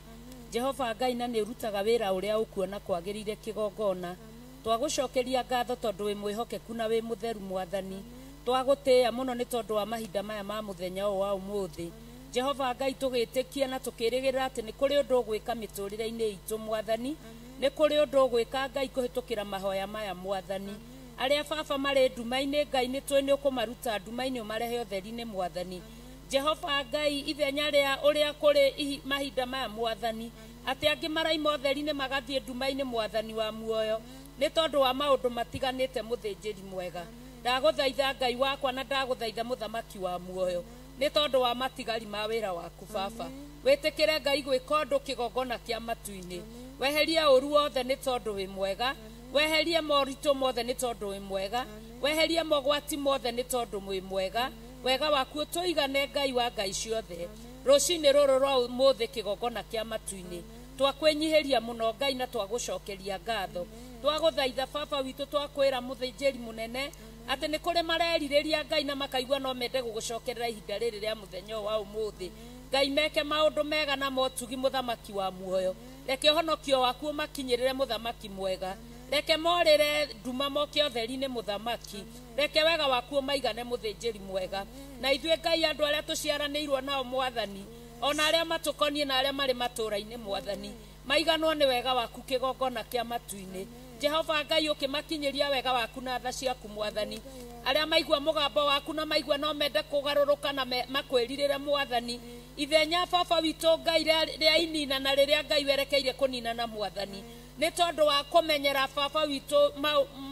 Jehova Ngai, na nĩ ũrutaga wĩra ũrĩa ũkuona kwagĩrĩire kĩgongona. Twagũcokeria ngatho tondũ wĩ mwĩhokeku na wĩ mũtheru Mwathani. Twagũtĩĩa mũno nĩ tondũ wa mahinda maya ma mũthenya ũyũ wa ũmũthĩ. Jehova Ngai, tũgĩtĩkia na tũkĩrĩgĩrĩra atĩ nĩ kũrĩ ũndũ ũgwĩka mĩtũrĩre-inĩ itũ Mwathani. Nĩ kũrĩ ũndũ ũgwĩka Ngai kũhĩtũkĩra mahoya maya Mwathani. Arĩa baba marĩ nduma-inĩ Ngai, nĩ tũĩ nĩ ũkũmaruta nduma-inĩ ũmarehe ũtheri-inĩ Mwathani. Jehova Ngai, ithenya rĩa ũrĩa kũrĩ mahinda maya Mwathani, atĩ angĩ maraima ũtheri-inĩ magathiĩ nduma-inĩ Mwathani wa muoyo, nĩ tondũ wa maũndũ matiganĩte mũthĩnjĩri mwega. Ndagũthaitha Ngai wakwa na ndagũthaitha mũthamaki wa muoyo, nĩ tondũ wa matigari ma wĩra waku baba. Wĩtĩkĩre Ngai gwĩka ũndũ kĩgongona kĩa matu-inĩ. Weherie ũru wothe nĩ tondũ wĩ mwega. Weherie moritũ mothe nĩ tondũ wĩ mwega. Weherie mogwati mothe nĩ tondũ wĩ mwega. Wega waku ũtũigane Ngai wa ngai ciothe. Rũcinĩ rũrũ rwa ũmũthĩ kĩgongona kĩa matu-inĩ, twakwĩnyihĩria mũno Ngai na twagũcokeria ngatho. Twagũthaitha baba witũ, twakwĩra mũthĩnjĩri mũnene atĩ nĩ kũrĩ marerirĩria Ngai na makaigua no mende gũgũcokerera ihinda rĩrĩ rĩa mũthenya ũyũ wa ũmũthĩ. Ngai, meke maũndũ mega na motugi mũthamaki wa muoyo. Reke ũhonokio waku ũmakinyĩrĩre mũthamaki mwega. Reke morĩre nduma moke ũtheri-inĩ mũthamaki. Reke wega waku ũmaigane mũthĩnjĩri mwega. Na ithuĩ Ngai, andũ arĩa tũciaranĩirwo nao Mwathani, ona arĩa matũkoniĩ na arĩa marĩ matũũra-inĩ Mwathani, maiganwo nĩ wega waku kĩgongona kĩa matu-inĩ. Jehova Ngai, ũkĩmakinyĩria wega waku na tha ciaku Mwathani. Arĩa maigua mũgambo waku na maigua no mende kũgarũrũka na makwĩrirĩre Mwathani. Ithenya baba witũ Ngai rĩa inina na rĩrĩa Ngai werekeire kũninana Mwathani, nĩ tondũ wa kũmenyera baba witũ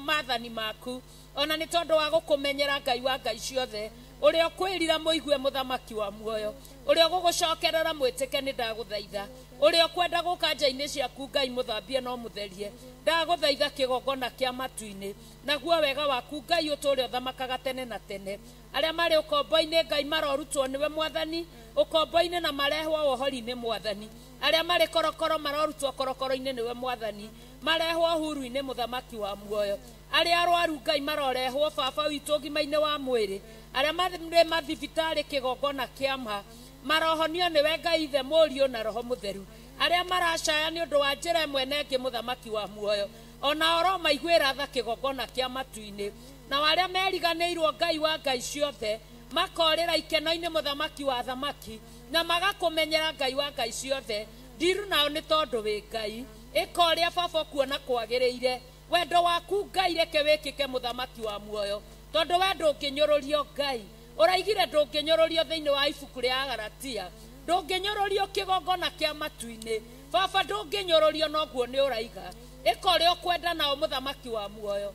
maathani maku, ona nĩ tondũ wa gũkũmenyera Ngai wa ngai ciothe. Ũrĩa ũkwĩrira mũigue mũthamaki wa muoyo, ũrĩa ũgũgũcokerera mwĩtĩke nĩ ndagũthaitha, ũrĩa ũkwenda gũka nja-inĩ ciaku Ngai mũthambie no mũtherie, ndagũthaitha kĩgongona kĩa matu-inĩ. Naguo wega waku Ngai ũtũũre ũthamakaga tene na tene. Arĩa marĩ ũkombo-inĩ Ngai marorutwo nĩwe Mwathani, ũkombo-inĩ na marehwo wohori-inĩ Mwathani. Arĩa marĩ korokoro marorutwo korokoro-inĩ nĩwe Mwathani, marehwo huru-inĩ mũthamaki wa muoyo. Arĩa arwaru Ngai marorehwo baba witũ ũgima-inĩ wa mwĩrĩ. Arĩa marĩ mathibitarĩ kĩgongona kĩa ma marohonio nĩwe Ngai Ithe, Mũriũ na Roho Mũtheru. Arĩa maracaya nĩ ũndũ wa njĩra ĩmwe na ĩngĩ mũthamaki wa muoyo, ona oro maiguĩra tha kĩgongona kĩa matu-inĩ. Na arĩa meriganĩirwo Ngai wa ngai ciothe makorĩra ikeno-inĩ mũthamaki wa thamaki, na magakũmenyera Ngai wa ngai ciothe. Ndiru nao nĩ tondũ wĩ Ngai, ĩka ũrĩa baba ũkuona kwagĩrĩire. Wendo waku Ngai reke wĩkĩke mũthamaki wa muoyo, tondũ we ndũngĩnyũrũrio Ngai. Ũraigire ndũngĩnyũrũrio thĩinĩ wa ibuku rĩa Galatia, ndũngĩnyũrũrio kĩgongona kĩa matu-inĩ. Baba ndũngĩnyũrũrio noguo nĩ ũraiga. Ĩka ũrĩa ũkwenda nao mũthamaki wa muoyo,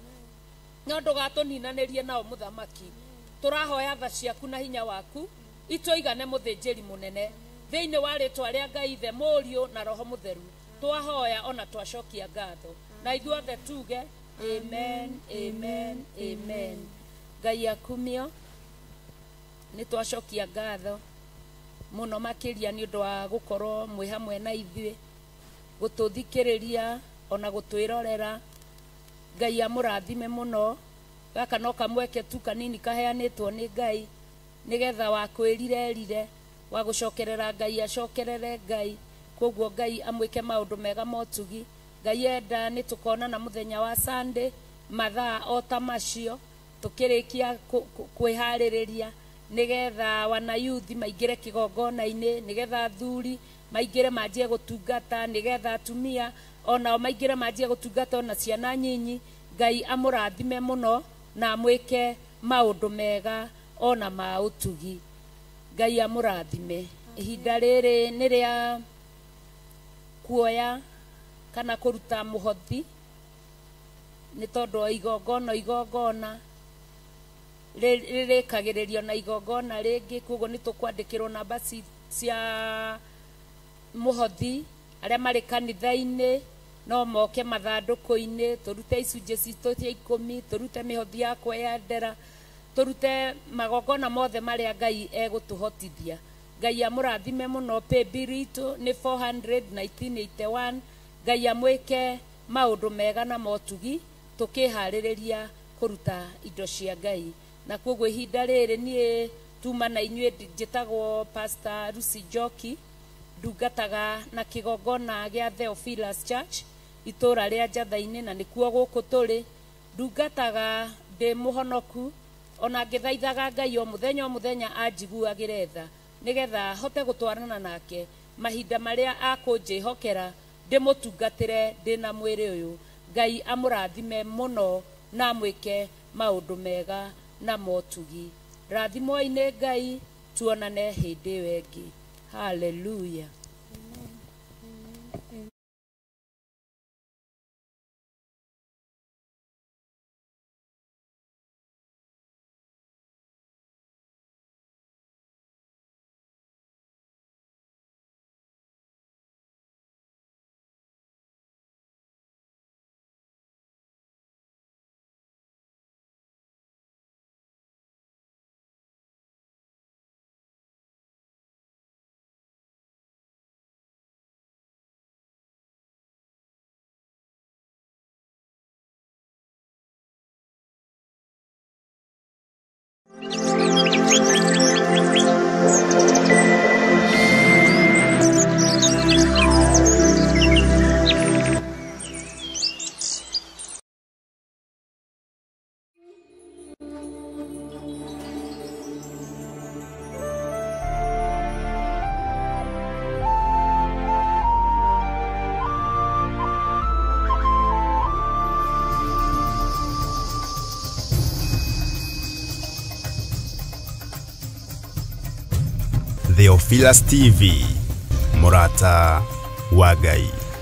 no ndũgatũninanĩrie nao mũthamaki. Tũrahoya tha ciaku na hinya waku itũigane mũthĩnjĩri mũnene, thĩinĩ wa rĩtwa rĩa Ngai Ithe, Mũriũ na Roho Mũtheru. Twahoya ona twacokia ngatho, na ithuothe tuge amen, amen, amen. Ngai akumio, nĩ twacokia ngatho. Mũno makĩria nĩ ũndũ wa gũkorwo mwĩ hamwe na ithuĩ, gũtũthikĩrĩria ona gũtwĩrorera. Ngai amũrathime mũno. Gaka no kamweke tu kanini kaheanĩtwo nĩ Ngai nĩgetha wakwĩrire erire, wa gũcokerera Ngai acokerere Ngai. Koguo Ngai amwĩke maũndũ mega motugi. Ngai enda nĩ tũkonana mũthenya wa Sunday mathaa o ta macio, tũkĩrĩkia kwĩharĩrĩria nĩgetha wana youth maingĩre kĩgongona-inĩ, nĩgetha athuri maingĩre manjie gũtungata, nĩgetha atumia onao maingĩre manjie gũtungata, ona ciana nyinyi. Ngai amũrathime mũno na amwĩke maũndũ mega ona ma ũtugi. Ngai amũrathime. Ihinda rĩrĩ nĩ rĩa kuoya kana kũruta mũhothi, nĩ tondũ o igongona igongona rĩrĩkagĩrĩrio na igongona rĩngĩ. Koguo nĩ tũkwandĩkĩrwo namba cia mũhothi. Arĩa marĩ kanitha-inĩ no moke mathandũkũ-inĩ, tũrute icunjĩ citũ cia 10, tũrute mĩhothi ya kweyendera, tũrute magongona mothe marĩa Ngai egũtũhotithia. Ngai amũrathime mũno. Paybill itũ nĩ 400 1981. Ngai amwĩke maũndũ mega na motugi tũkĩharĩrĩria kũruta indo cia Ngai. Na koguo ihinda rĩrĩ niĩ tuma na inyuĩ, njĩtagwo Pastor Lucy Njoki, ndungataga na kĩgongona gĩa Theophilus Church itũra rĩa Njatha-inĩ, na nĩkuo gũkũ tũrĩ. Ndungataga ndĩ mũhonoku, ona ngĩthaithaga Ngai o mũthenya o mũthenya anjiguagĩre tha, nĩgetha hote gũtwarana nake mahinda marĩa akũnjĩhokera ndĩmũtungatĩre ndĩna mwĩrĩ ũyũ. Ngai amũrathime mũno na amwĩke maũndũ mega na motugi. Rathimwo-inĩ Ngai, tuonane hĩndĩ ĩyo ĩngĩ. Hallelujah. Amen. Theophilus TV, Murata wa Ngai.